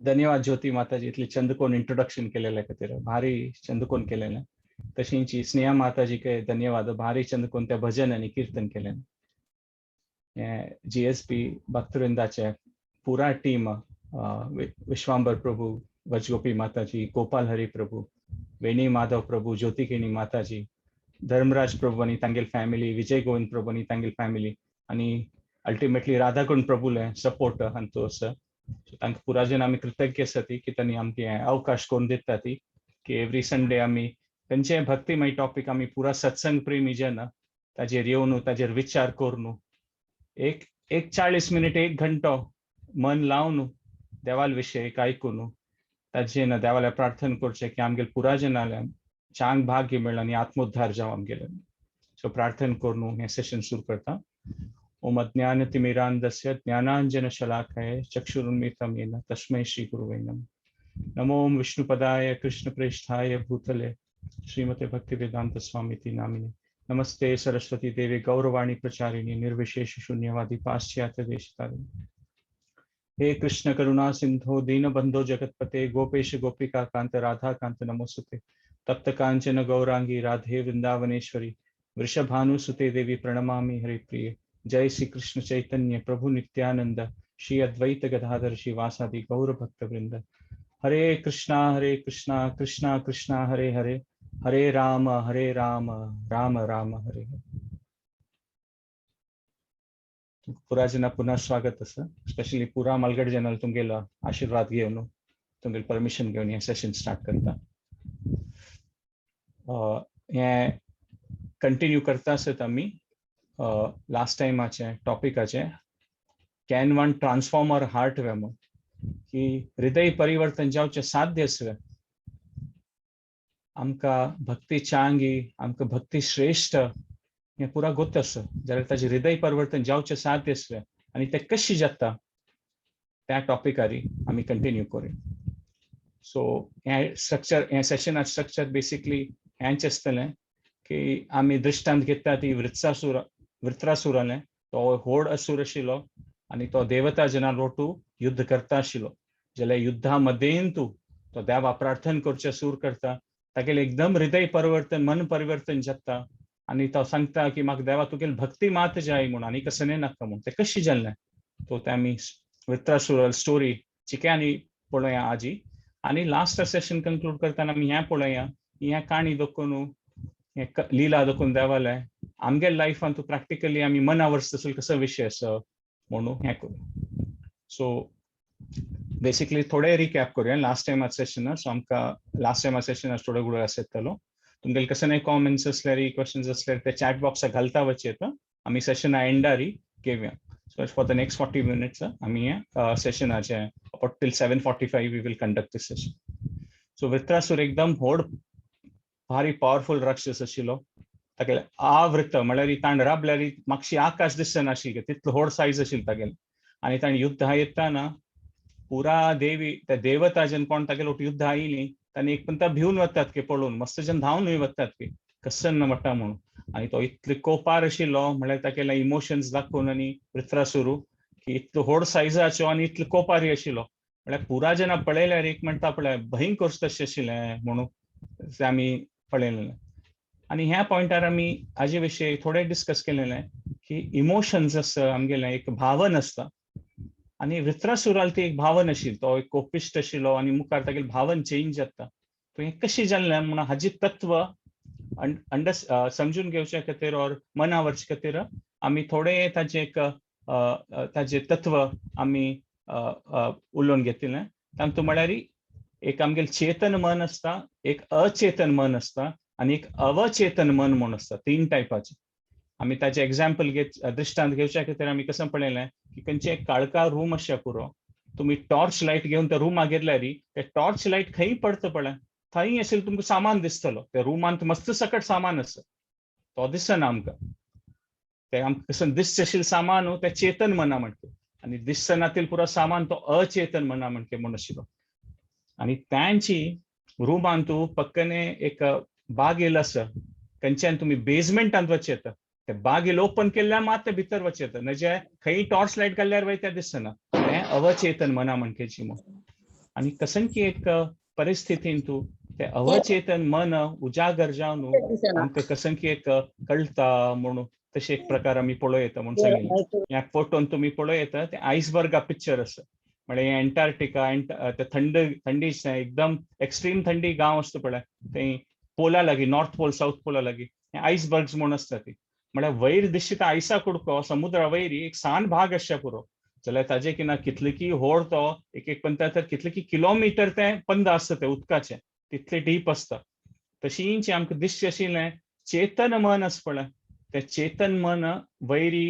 धन्यवाद ज्योती माताजी, इतले चंदकोन इंट्रोडक्शन केलेले खातीर, भारी चंदकोन केलेले. तशींची स्नेहा माताजी के धन्यवाद, भारी चंदकोन त्या भजन आनी कीर्तन केलें. जीएसपी भक्तवृंदाचे पुरा टीम, विश्वांबर प्रभू, वजगोपी माताजी, गोपाल हरी प्रभू, वेणी माधव प्रभू, ज्योतिकेणी माताजी, धर्मराज प्रभू आनी तांगेल फॅमिली, विजय गोविंद प्रभू आनी तांगेल फॅमिली, आनी अल्टिमेटली राधाकुंड प्रभूले सपोर्ट हांतू आसा. तांकां पुराजन आमी कृतज्ञ आसा की तांणी आमकां अवकाश करून दिता ती की एवरी संडे आमी खंयचेय भक्तिमय टॉपीक आमी पुरा सत्संग प्रेमी जन ताजेर येवन ताजेर विचार करून एक एक 40 मिनिट, एक घंटो मन लावन देवाल विशय एक आयकून ताजेर देवाल्या प्रार्थना करचें की आमगेले पुरा जनाल्या चांग भाग्य मेळ्ळें आनी आत्मोद्धार जावं आमगेले. सो प्रार्थना करून हें सेशन सुरू करता. ओम अज्ञानतिमिरान्धस्य ज्ञानाञ्जनशलाकया चक्षुरुन्मीलितं येन तस्मै श्रीगुरुवे नमः. नमो विष्णुपदाय कृष्णप्रेष्ठाय भूतले श्रीमते भक्तिवेदांत स्वामीति नामिने. नमस्ते सरस्वती देवी गौरवाणी प्रचारिणी निर्विशेष शून्यवादी पाश्चात्य देशतारिणी. हे कृष्ण करुणा सिंधो दीनबंधो जगतपते गोपेश गोपिका कांत राधा कांत नमोस्तुते. तप्त कांचन गौरांगी राधे वृंदावनेश्वरी वृषभानुसुते देवी प्रणमामि हरिप्रिये. जय श्री कृष्ण चैतन्य प्रभु नित्यानंद श्री अद्वैत गदाधर श्रीवासादि गौर भक्त वृंद. हरे कृष्णा कृष्णा कृष्णा हरे हरे, हरे राम राम राम हरे हरे. पुरा जना पुन्हा स्वागत आसा. स्पेशली पुरा मालगड जनाल तुमगेलो आशीर्वाद घेवन, तुमगेले परमिशन घेवन हें सेशन स्टार्ट करता. हें कंटिन्यू करता आसत आमी लास्ट टायमाचे टॉपिकाचे, can one transform our heart way म्हूण, की हृदय परिवर्तन जावचें साध्य आसलें आमकां भक्ती चांगी, आमकां भक्ती श्रेश्ठ हें पुरा गोत आसा जाल्यार ताजें हृदय परिवर्तन जावचें साध्य आसलें आनी तें कशें जाता, त्या टॉपिकारी आमी कंटिन्यू करूया. सो हें स्ट्रक्चर, हें सेशना स्ट्रक्चर बेसिकली हेंच आसतलें की आमी दृश्टांत घेता ती वृत्सासूर, वृत्रासुरालें. तो व्हड असूर आशिल्लो आनी तो देवता जना लोटू युद्ध करता आशिल्लो. जाल्यार युद्धा मदेन तूं तो देवा प्रार्थना करचें सूर करता, तागेलें एकदम हृदय परिवर्तन, मन परिवर्तन जाता आनी तो सांगता की म्हाका देवा तुगेली भक्ती मात जाय म्हूण आनी कसलें नाका म्हूण. तें कशें जालें तो तें आमी वृत्रासुर स्टोरी चिक्या आनी पळोवया आजी. आनी लास्ट सेशन कंक्लूड करतना आमी हें पळोवया, हें काणी दाखोवन, हें लिला दाखोवन देवालें आमगे लायफान तूं प्रॅक्टिकली आमी मना वर्स तसो कसो विशय आसा म्हणून हें करूं. सो बेसिकली थोडे रिकॅप करूया लास्ट टायमा सेशन. सो आमकां लास्ट टायमा सेशन थोडो गुड आस येतलो. तुमगेले कसले कॉमेंट्स असल्यार, क्वेश्चन्स असल्यार ते चॅट बॉक्साक घालता वचचे येता, आमी सेशना एंडारी घेवया. So for the next 40 minutes आमी हें सेशनाचे about till 7:45 we will conduct this session. So Vritrasura एकदम व्हड भारी पावरफुल राक्षस आशिल्लो. तागेले आवृत म्हळ्यार ताणें राबल्यार मातशी आकाश दिसनाशिल्लें, तितलो व्हड सायज आशिल्लो तागेले. आनी ताणें युद्ध येताना पुरा देवी त्या देवता जन कोण तागेले युद्ध आयली, तांणी एक पण भिवन वतात की पळोवन मस्त जन धांवन वतात की कसन वता म्हणून. आनी तो इतले कोपार आशिल्लो, म्हळ्यार तागेले इमोशन्स दाखोवन आनी वृत्रासुरू की इतलो व्हड सायजाचो आनी इतलो कोपारी आशिल्लो, म्हळ्यार पुरा जना पळयल्यार एक म्हणटा पळय भयंकर तशें आशिल्लें म्हणून तें आमी पळयलें. आनी ह्या पॉयंटार आमी हाजे विशयी थोडें डिस्कस केलेलें की इमोशन्स आसता आमगेलें, एक भावन आसता आनी वृत्रासुराल ती एक भावन आशिल्ली. तो एक कोपिश्ट आशिल्लो आनी मुखार तागेलें भावन चेंज जाता. तो हें कशें जाल्लें म्हणून हाजी तत्व अंडर समजून घेवच्या खातीर ऑर मना व्हरचे खातीर आमी थोडे ताजे एक ताजे तत्व आमी उलोवन घेतिल्लें. तातूंत म्हळ्यार एक आमगेलें चेतन मन आसता, एक अचेतन मन आसता आनी एक अवचेतन मन म्हूण आसता, तीन टायपाचे. आमी ताचे एग्जाम्पल घेत, दृश्टांत घेवच्या खातीर आमी कसो पळयलें की खंयचें काळका रूम आसच्या पुरो, तुमी टॉर्च लायट घेवन त्या रुमा गेल्यार ते टॉर्च लायट खंय पडटा पळय, थंय आशिल्लें तुमकां सामान दिसतलो. त्या रुमांत मस्त सकट सामान आसा, तो दिसना आमकां. ते आमकां कसं दिसचें आशिल्लें सामान न्हू, तें चेतन मना म्हणटा आनी दिसना तें पुरो सामान तो अचेतन मना म्हणके म्हूण आशिल्लो. आनी तांची रुमांत पक्कने एक बागेल आसा, खंयच्यान तुमी बेजमेंटांत वचचें येता. ते बागेल ओपन केल्यार मात ते भितर वचचें येता, म्हणजे खंय टॉर्च लायट घाल्यार वय तें दिसना. तें अवचेतन मना म्हणकेची म्हूण. आनी कसनकी एक परिस्थितीन तूं ते अवचेतन मन उजागर जावन आमकां कसनकी एक कळटा म्हणून तशें एक प्रकार आमी पळोवं येता म्हूण सांगिल्लें. ह्या फोटोन तुमी पळोवं येता ते आयसबर्गा पिक्चर आसा. म्हळ्यार एंटार्क्टिका, ते थंड थंडी एकदम एक्स्ट्रीम थंडी गांव आसता पळय, थंय पोला लागीं, नॉर्थ पोल साऊथ पोला लागीं आयसबर्ग्स म्हूण आसता ती. म्हळ्यार वयर दिसता तो आयसा कुडको समुद्रा वयर एक सान भाग आसच्या पुरो, जाल्यार ताजे किना कितले की होड तो एक एक पंता तर कितले की किलोमिटर तें पंद आसता तें उदकाचें, तितले डीप आसता. तशींच आमकां दिसचें आशिल्लें चेतन मन आसा पळय, तें चेतन मन वयरी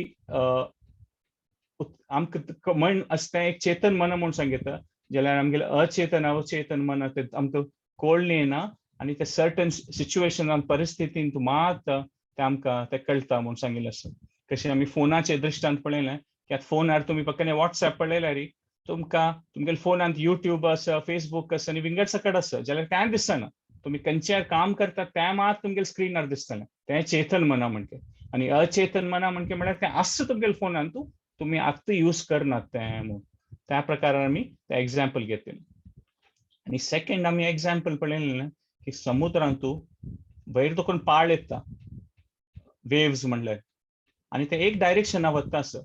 आमकां मन आसता एक चेतन मन म्हूण सांगिता, जाल्यार आमगेलें अचेतन अवचेतन मन तें आमकां कळ्ळें ना आनी ते सर्टन सिच्युएशनान परिस्थितीन मात तें आमकां तें कळटा म्हूण सांगिल्लें आसा. कशें आमी फोनाचें दृश्टांत पळयलें की आतां फोनार तुमी पक्कने वॉट्सएप पळयल्यार तुमकां तुमगेल्या फोनांत युट्यूब आसा, फेसबूक आसा आनी विंगड सकट आसा, जाल्यार तें दिसना. तुमी खंयच्यार काम करता तें मात तुमगेल्या स्क्रिनार दिसतलें, तें चेतन मना म्हणके. आनी अचेतन मना म्हणके म्हळ्यार तें आसता तुमगेल्या फोनान, तूं तुमी आत्तां यूज करनात तें म्हूण. त्या प्रकारान आमी तें एग्जाम्पल घेतलें. आनी सेकंड आमी एग्जाम्पल पळयलें की समुद्रांतू वयर देखून पाळ येता, वेव्स म्हणल्यार, आनी ते एक डायरेक्शना वता आसा.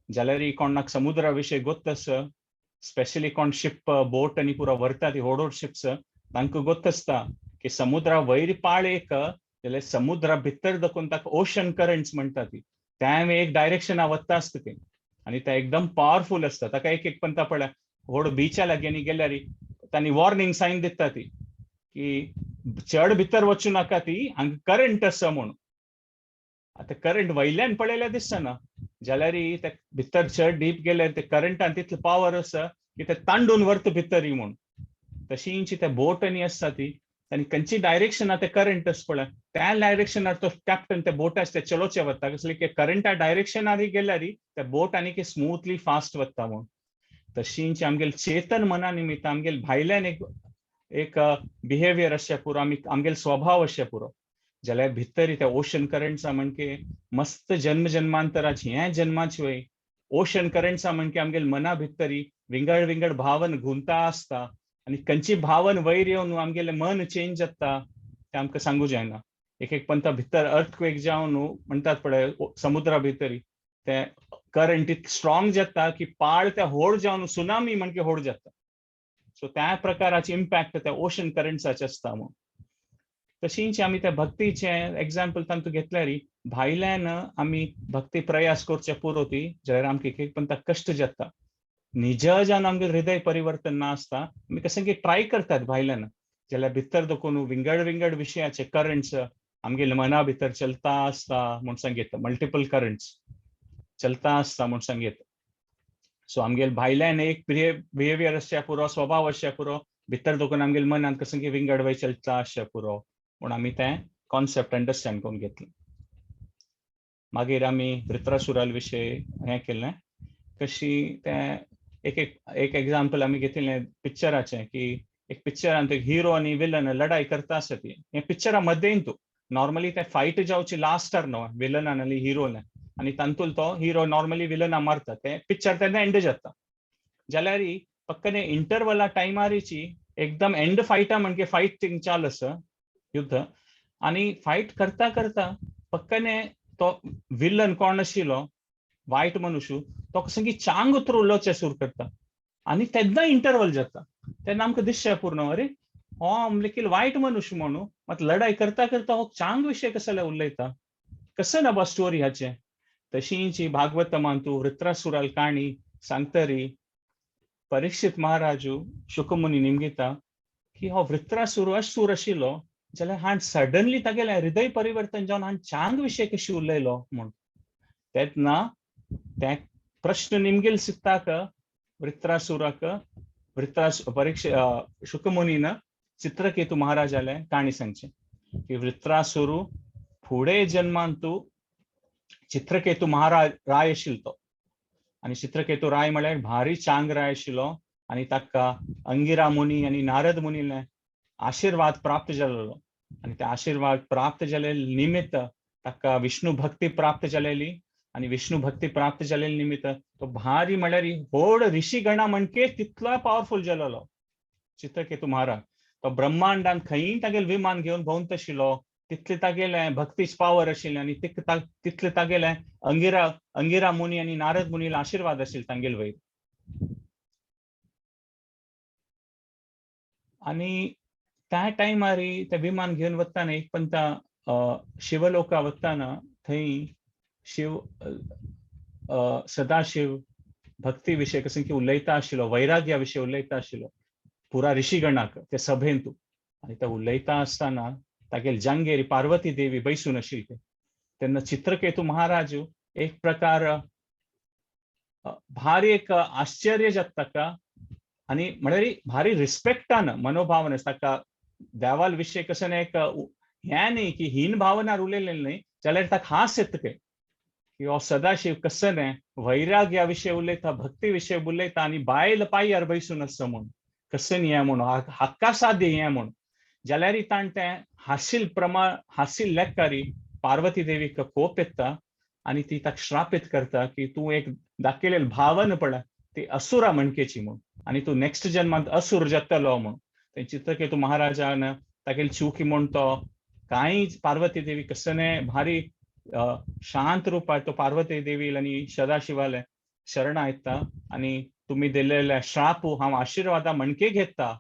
जाल्यार कोणाक समुद्रा विशय गोत्त आसा, स्पेशली कोण शिप बोट आनी पुरो व्हरता ती व्हड व्हड शिप्स, तांकां गोत्त आसता की समुद्रा वयर पाळ एक जाल्यार समुद्रा भितर देखून ताका ओशन करंट्स म्हणटा ती, तें एक डायरेक्शना वता आसता ती आनी तें एकदम पावरफूल आसता. ताका एक एक पंता पळय व्हड बिचा लागीं गेल्यार तांणी वॉर्निंग सायन दिता ती की चड भितर वचूं नाका, ती हांगा करंट आसा म्हूण. आतां करंट वयल्यान पळयल्यार दिसना, जाल्यार ते भितर चड डीप गेल्यार ते करंटान तितलो पावर आसा की ते तांडून व्हरता भितर म्हूण. तशींच ते बोट आनी आसता ती आनी खंयची डायरेक्शना ते करंट आसा पळय त्या डायरेक्शनार तो कॅप्टन त्या बोटार ते चलोवचे वता, कसले की करंटा डायरेक्शनार गेल्यार ते बोट आनी स्मूथली फास्ट वता म्हूण. तशींच आमगेले चेतन मना निमित्त आमगेले भायल्यान एक एक बिहेवियर आसचें पुरो, आमी आमगेले स्वभाव आसचें पुरो, जाल्यार भितर त्या ओशन करंट्सा म्हणके मस्त जन्म जन्मांतराची हें जन्माची वय ओशन करंट्सा म्हणके आमगेले मना भितरी विंगड विंगड भावन घुंवता आसता आनी खंयची भावन वयर येवन आमगेलें मन चेंज जाता तें आमकां सांगू जायना. एक एक पंता भितर अर्थक्वेक जावन म्हणटात पळय समुद्रा भितरी ते करंट इतलें स्ट्रॉंग जाता की पाळ ते होड जावन सुनामी म्हणके होड जाता. सो त्या प्रकाराची इम्पॅक्ट त्या ओशन करंट्साचे आसता म्हूण. तशींच आमी त्या भक्तीचें एग्जाम्पल तांतूं घेतल्यार भायल्यान आमी भक्ती प्रयास करचे पुरो ती जाल्यार आमकां एक एक पंता कश्ट जाता. निज जावन आमगेलें हृदय परिवर्तन ना आसता, आमी कशें की ट्राय करतात भायल्यान, जाल्यार भितर देखून विंगड विंगड विशयाचे करंट्स आमगेले मना भितर चलता आसता म्हूण सांगता, मल्टिपल करंट्स चलता आसता म्हूण सांगता. सो आमगेले भायल्यान एक बिहेवियर आसच्या पुरो, स्वभाव आसच्या पुरो, भितर देखून आमगेले मनांत कशें की विंगड वय चलता आसच्या पुरो म्हूण आमी तें कॉन्सेप्ट अंडरस्टँड करून घेतलें. मागीर आमी वृत्रासुराल विशय हें केलें, कशी तें एक एक एक एग्जाम्पल आमी घेतिल्लें पिक्चराचें की एक पिक्चरान एक हिरो आनी विलन लढाई करता आसता ती हे पिक्चरा मध्येन तूं नॉर्मली ते फायट जावची लास्टार न्हू विलनान आनी हिरोन, आनी तातूंत तो हिरो नॉर्मली विलना मारता, ते पिक्चर तेन्ना एंड जाता. जाल्यार पक्कने इंटरवला टायमारीची एकदम एंड फायटा म्हणजे फायटींग चाल आसा युद्ध, आनी फायट करता करता पक्कने तो विलन कोण आशिल्लो वायट मनुष्य तो कसं की चांग उतर उलोवचें सुरू करता आनी तेन्ना इंटरवल जाता. तेन्ना आमकां दिसचें पूर्ण अरे हो आमलेकील वायट मनुष्य म्हणून मात लढाई करता करता हो चांग विशय कसले उलयता, कसं ना बा स्टोरी हाचें. तशींची भागवतमांतू वृत्रासुराल काणी सांगतरी परीक्षित महाराजू शुकमुनी निमगिता की हो वृत्रासुर असूर आशिल्लो जाल्यार हाण सडनली तागेलें हृदय परिवर्तन जावन हाण चांग विशय कशी उलयलो म्हूण. तेन्ना ते प्रश्न निमगेल सित्ताक वृत्रासुराक वृत्रास परीक्षा शुकमुनीन चित्रकेतू महाराजाले काणी सांगचे की वृत्रासुरू फुडें जन्मांतू चित्रकेतू महाराज राय आशिल्लो तो, आनी चित्रकेतू राय म्हळ्यार भारी चांग राय आशिल्लो आनी ताका अंगिरा मुनी आनी नारद मुनीले आशिर्वाद प्राप्त जालेलो आनी ते आशिर्वाद प्राप्त जाले निमित्त ताका विष्णु भक्ती प्राप्त जालेली आनी विष्णु भक्ती प्राप्त जालेले निमित्त तो भारी म्हळ्यार व्हड ऋषीगणा म्हणके तितलो पावरफूल जालेलो. चित्रकेतू महाराज तो ब्रह्मांडान खंयी तागेले विमान घेवन भोंवत आशिल्लो, तितले तागेले भक्तीच पावर आशिल्ले आनी तितले तागेले अंगिरा अंगिरा मुनी आनी नारद मुनीला आशिर्वाद आशिल्ले तांगेले वयर. आनी त्या टायमार ते विमान घेवन वतना एक पंता शिवलोका वतना थंय शिव सदाशिव भक्ती विशय कसं की उलयता आशिल्लो, वैराग्या विशय उलयता आशिल्लो पुरा ऋषीगणाक ते सभेंतू. आनी ते उलयता आसतना तागेले जांगेरी पार्वती देवी बैसून आशिल्ली. तेन्ना चित्रकेतू महाराज एक प्रकार भारी एक आश्चर्य जाता ताका आनी म्हळ्यार भारी रिस्पेक्टान मनोभावन ताका देवाल विशय कसं एक हें न्ही की हीन भावना उलयलें न्ही, जाल्यार ताका हास येता की हो सदाशिव कसं न्ही वैराग्या विशय उलयता, भक्ती विशय उलयता आनी बायल पांयार बैसून आसा म्हूण कसं न्ही हें म्हूण हक्का साध्य हें म्हूण. जाल्यार ताणें तें हासील प्रमाण हासील लेखारी पार्वती देवीक कोप येता आनी ती ताका श्रापीत करता की तूं एक दाखयलेली भावन पळय ती असुरा म्हणकेची म्हूण आनी तूं नेक्स्ट जन्मांत असुर जातलो म्हूण. ते चित्रकेतू महाराजान तागेली चुकी म्हूण तो कांय पार्वती देवी कसने भारी शांत रुपार तो पार्वती देवी आनी सदाशिवाले शरणा येता आनी तुमी दिलेले श्राप हांव आशिर्वादा म्हणके घेता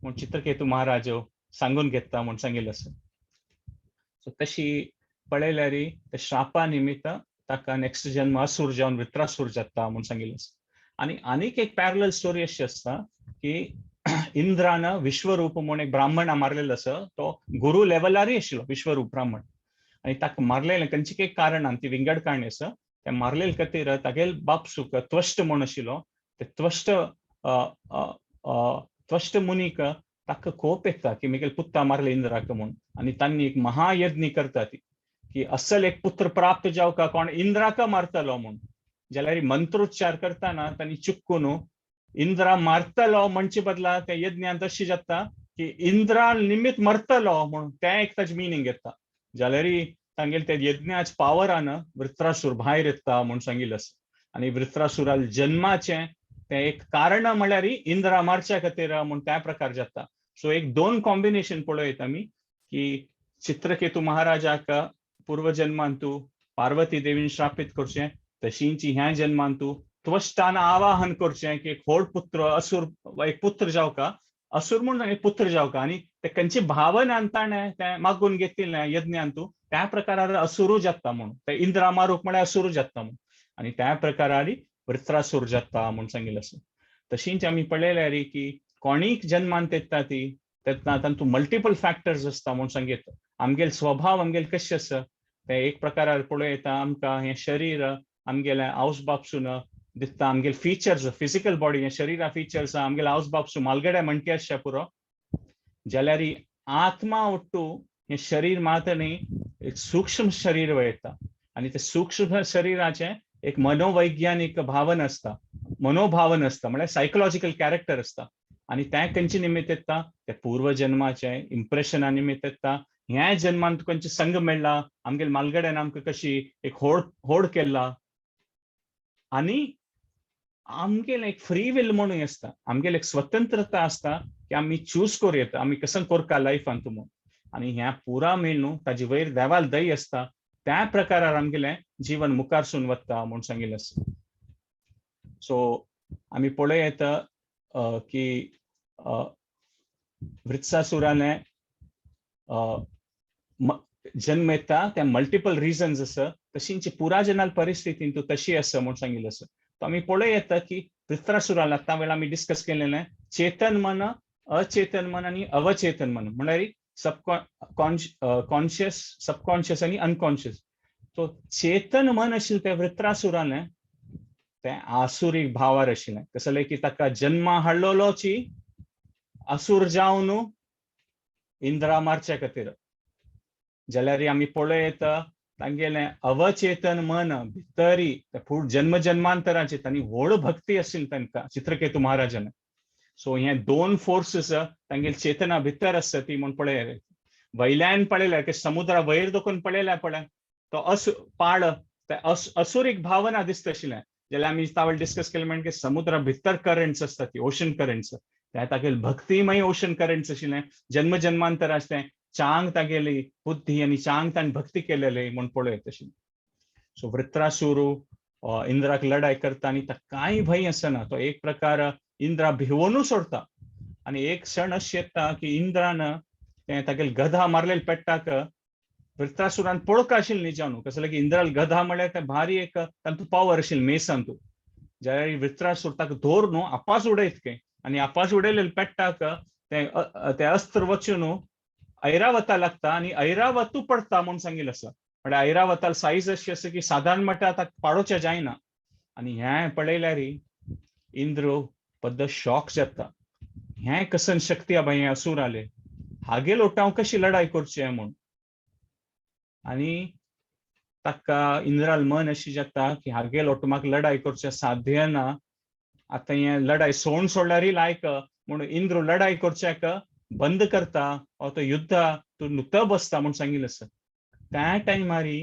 म्हूण चित्रकेतू महाराज सांगून घेता म्हूण सांगिल्लें आसा. सो तशी पळयल्यार त्या श्रापा निमित्त ताका नेक्स्ट जन्म असुर जावन वृत्रासूर जाता म्हूण सांगिल्लें आसा. आनी आनीक एक पॅरलल स्टोरी अशी आसता की इंद्रान विश्वरूप म्हूण एक ब्राह्मणा मारलेलो आसा, तो गुरू लेवलारय आशिल्लो विश्वरूप ब्राह्मण आनी ताका मारलेलें खंयचे एक कारणान ती विंगड काणी आसा. ते मारलेले खातीर तागेल बापसूक त्वष्ट म्हूण आशिल्लो, ते त्वष्ट त्वष्ट मुनीक ताका कोप येता की म्हगेले पुत्ता मारले इंद्राक म्हूण आनी तांणी एक महायज्ञ करता ती की असल एक पुत्र प्राप्त जावका कोण इंद्राक मारतलो म्हूण. जाल्यार मंत्रोच्चार करतना तांणी चुकून इंद्रा मारतलो म्हणचे बदला त्या यज्ञांत अशी जाता की इंद्रा निमित्त मरतलो म्हूण तें एक ताजें मिनींग येता. जाल्यार तांगेले त्या यज्ञाच्या पावरान वृत्रासूर भायर येता म्हूण सांगिल्लें आसा. आनी वृत्रासुरा जन्माचें तें एक कारण म्हळ्यार इंद्रा मारच्या खातीर म्हूण त्या प्रकार जाता. सो एक दोन कॉम्बिनेशन पळयत आमी की चित्रकेतू महाराजाक पूर्वजन्मांतू पार्वती देवीन श्रापित करचें, तशींची ह्या जन्मांतू त्वष्टान आवाहन करचें की एक व्हड पुत्र असुर एक पुत्र जावका, असुर म्हूण एक पुत्र जावका आनी ते खंयची भावनान ताणें तें मागून घेतिल्लें यज्ञांतू त्या प्रकारार असुरू जाता म्हूण, ते इंद्रा मारूक म्हळ्यार असुरू जाता म्हूण आनी त्या प्रकारार वृत्रासूर जाता म्हूण सांगिल्लें आसा. तशींच आमी पळयल्यार की कोणीक जन्मांत येता ती तेन्ना तातूंत मल्टिपल फॅक्टर्स आसता म्हूण सांगता. आमगेले स्वभाव आमगेले कशें आसा तें एक प्रकारार पळोवं येता. आमकां हें शरीर आमगेलें आवस बापसून दिसता, आमगेले फिचर्स फिजिकल बॉडी हें शरीरा फिचर्स आमगेले आवस बापसून मालगड्या म्हणके आसच्या पुरो. जाल्यार आत्मा ಒಟ್ಟು हें शरीर मात्र न्ही एक सूक्ष्म शरीर वयता आनी ते सूक्ष्म शरीराचें एक मनोवैज्ञानीक भावन आसता, मनोभावन आसता, म्हळ्यार सायकोलॉजिकल कॅरेक्टर आसता. आनी तें खंयचे निमित्त येता तें पूर्वजन्माचें इम्प्रेशना निमित्त येता. ह्या जन्मान खंयचे संग मेळ्ळा, आमगेले मालगड्यान आमकां कशी एक होड होड केला आनी आमगेले एक फ्री will म्हणून आसता, आमगेले एक स्वतंत्रता आसता की आमी चूज करूं येता आमी कसं करता लायफान म्हूण. आनी ह्या पुरा मेळ्ळू ताजे वयर देवाल दय आसता त्या प्रकारार आमगेलें जीवन मुखारसून वता म्हूण सांगिल्लें आसा. सो आमी पळय येता की वृत्सासुराने जन्म येता त्या मल्टिपल रिजन्स आसा, तशींची पुरा जनाल परिस्थितीन तूं तशी आसा म्हूण सांगिल्लें आसा. तो आमी पळय येता की वृत्रासुराला आतां वेळार आमी डिस्कस केलेलें चेतन मन, अचेतन मन आनी अवचेतन मन, म्हळ्यार सबकॉन्शियस, सबकॉन्शियस आनी अनकॉन्शियस. तो चेतन मन आशिल्लें तें वृत्रासुरालें तें आसुरी भावार आशिल्लें. कसलें की ताका जन्मा हाडलेलोची असूर जावन इंद्रा मारच्या खातीर. जाल्यार आमी पळय येता तांगेलें अवचेतन मन भितरी फूड जन्म जन्मांतराचे तांणी व्हड भक्ती आशिल्ली तांकां चित्रकेतू महाराजान. सो हे दोन फोर्सीस तांगेले चेतना भितर आसता ती म्हूण पळय. वयल्यान पळयल्यार की समुद्रा वयर दोकून पळयल्यार पळय तो असु पाळ ते असुरीक भावना दिसता आशिल्लें. जाल्यार आमी तावळ डिस्कस केलें म्हणजे समुद्रा भितर करंट्स आसता ती ओशन करंट्स, त्या तागेल भक्तिमय ओशन करंट्स आशिल्लें, जन्म जन्मांतर आसतें चांग तागेली बुद्धी आनी चांग ताणें भक्ती केलेले म्हूण पळयत आशिल्लें. सो वृत्रासुरू इंद्राक लढाय करता आनी ताका कांय भंय आसना, तो एक प्रकार इंद्रा भिवोनू सोडता. आनी एक क्षण अशें येता की इंद्रान तें तागेल गधा मारलेले पेट्टाक वृत्रासुरान पळोवंक आशिल्लें न्ही जाणू, कसलें की इंद्राल गधा म्हळ्यार तें भारी एक तांतू पावर आशिल्लें मेसांतू. ज्या वृत्रासूर ताका धर न्हू आपास उडयत के आनी आपास उडयलेले पेट्टाक तें तें अस्त्र वचून ऐरावता लागता आनी ऐरावतू पडटा म्हूण सांगिल्लें आसा. म्हळ्यार ऐरावताल सायज अशी आसा की सादारण म्हटल्यार आतां पाडोवचें जायना. आनी हें पळयल्यार इंद्र बद्द शॉक जाता, हें कसन शक्ती आबा हें असूर आले, हागेल ओटाव कशी लढाय करची म्हूण. आनी ताका इंद्राल मन अशी जाता की हागेल ओटमाक लढाय करचें साध्य ना, आतां हें लढाय सोण सोडल्यारय लायक म्हूण इंद्र लढाय करच्याक बंद करता, ओ तो युद्ध तूं नुकतो बसता म्हूण सांगिल्लें आसा. त्या टायमारी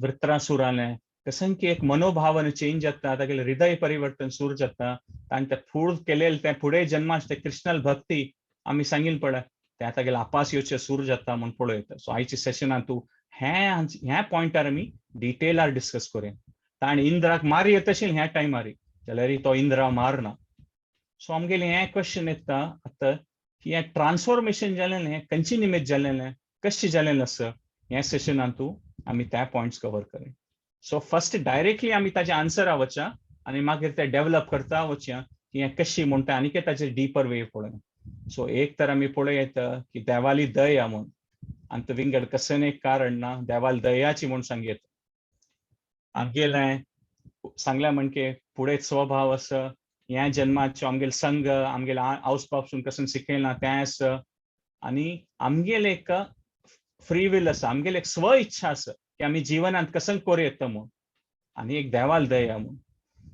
वृत्रासुरालें कसं की एक मनोभावन चेंज जाता, तागेलें हृदय परिवर्तन सुरू जाता. ताणें तें फूड केलेलें तें फुडें जन्माच तें कृष्णाल भक्ती आमी सांगिल्लें पळय, तें तागेलें आपास येवचें सुरू जाता म्हूण पळयता. सो आयच्या सेशनान तूं ह्या पॉयंटार आमी डिटेलार डिस्कस करूया. ताणें इंद्राक मारी येत आशिल्लें ह्या टायमार, जाल्यार तो इंद्रा मारना. सो आमगेलें हें क्वेश्चन येता आतां की हें ट्रान्सफॉर्मेशन जालें हें खंयचे निमित्त जालें, कशें जालें आसा, ह्या सेशनान तूं आमी त्या पॉयंट्स कवर करूया. सो फर्स्ट डायरेक्टली आमी ताजे आन्सरा वच्या आनी मागीर ते डेवलप करता वचया की हें कशी म्हणटा आनी ताचे डीपर वे पळोवया. सो एक तर आमी पळोवं येता की देवाली दया म्हूण, आनी विंगड कसलें एक कारण ना, देवाली दयाची म्हूण सांगयत. आमगेलें सांगल्या म्हणके फुडें स्वभाव आसा, ह्या जन्माचो आमगेलो संघ आमगेले आवस बापसून कसो शिकयलां तें आसा, आनी आमगेलें एक फ्री will आसा, आमगेलें एक स्व इच्छा आसा की आमी जिवनांत कसं करूं येता म्हूण, आनी एक देवाल दया म्हूण.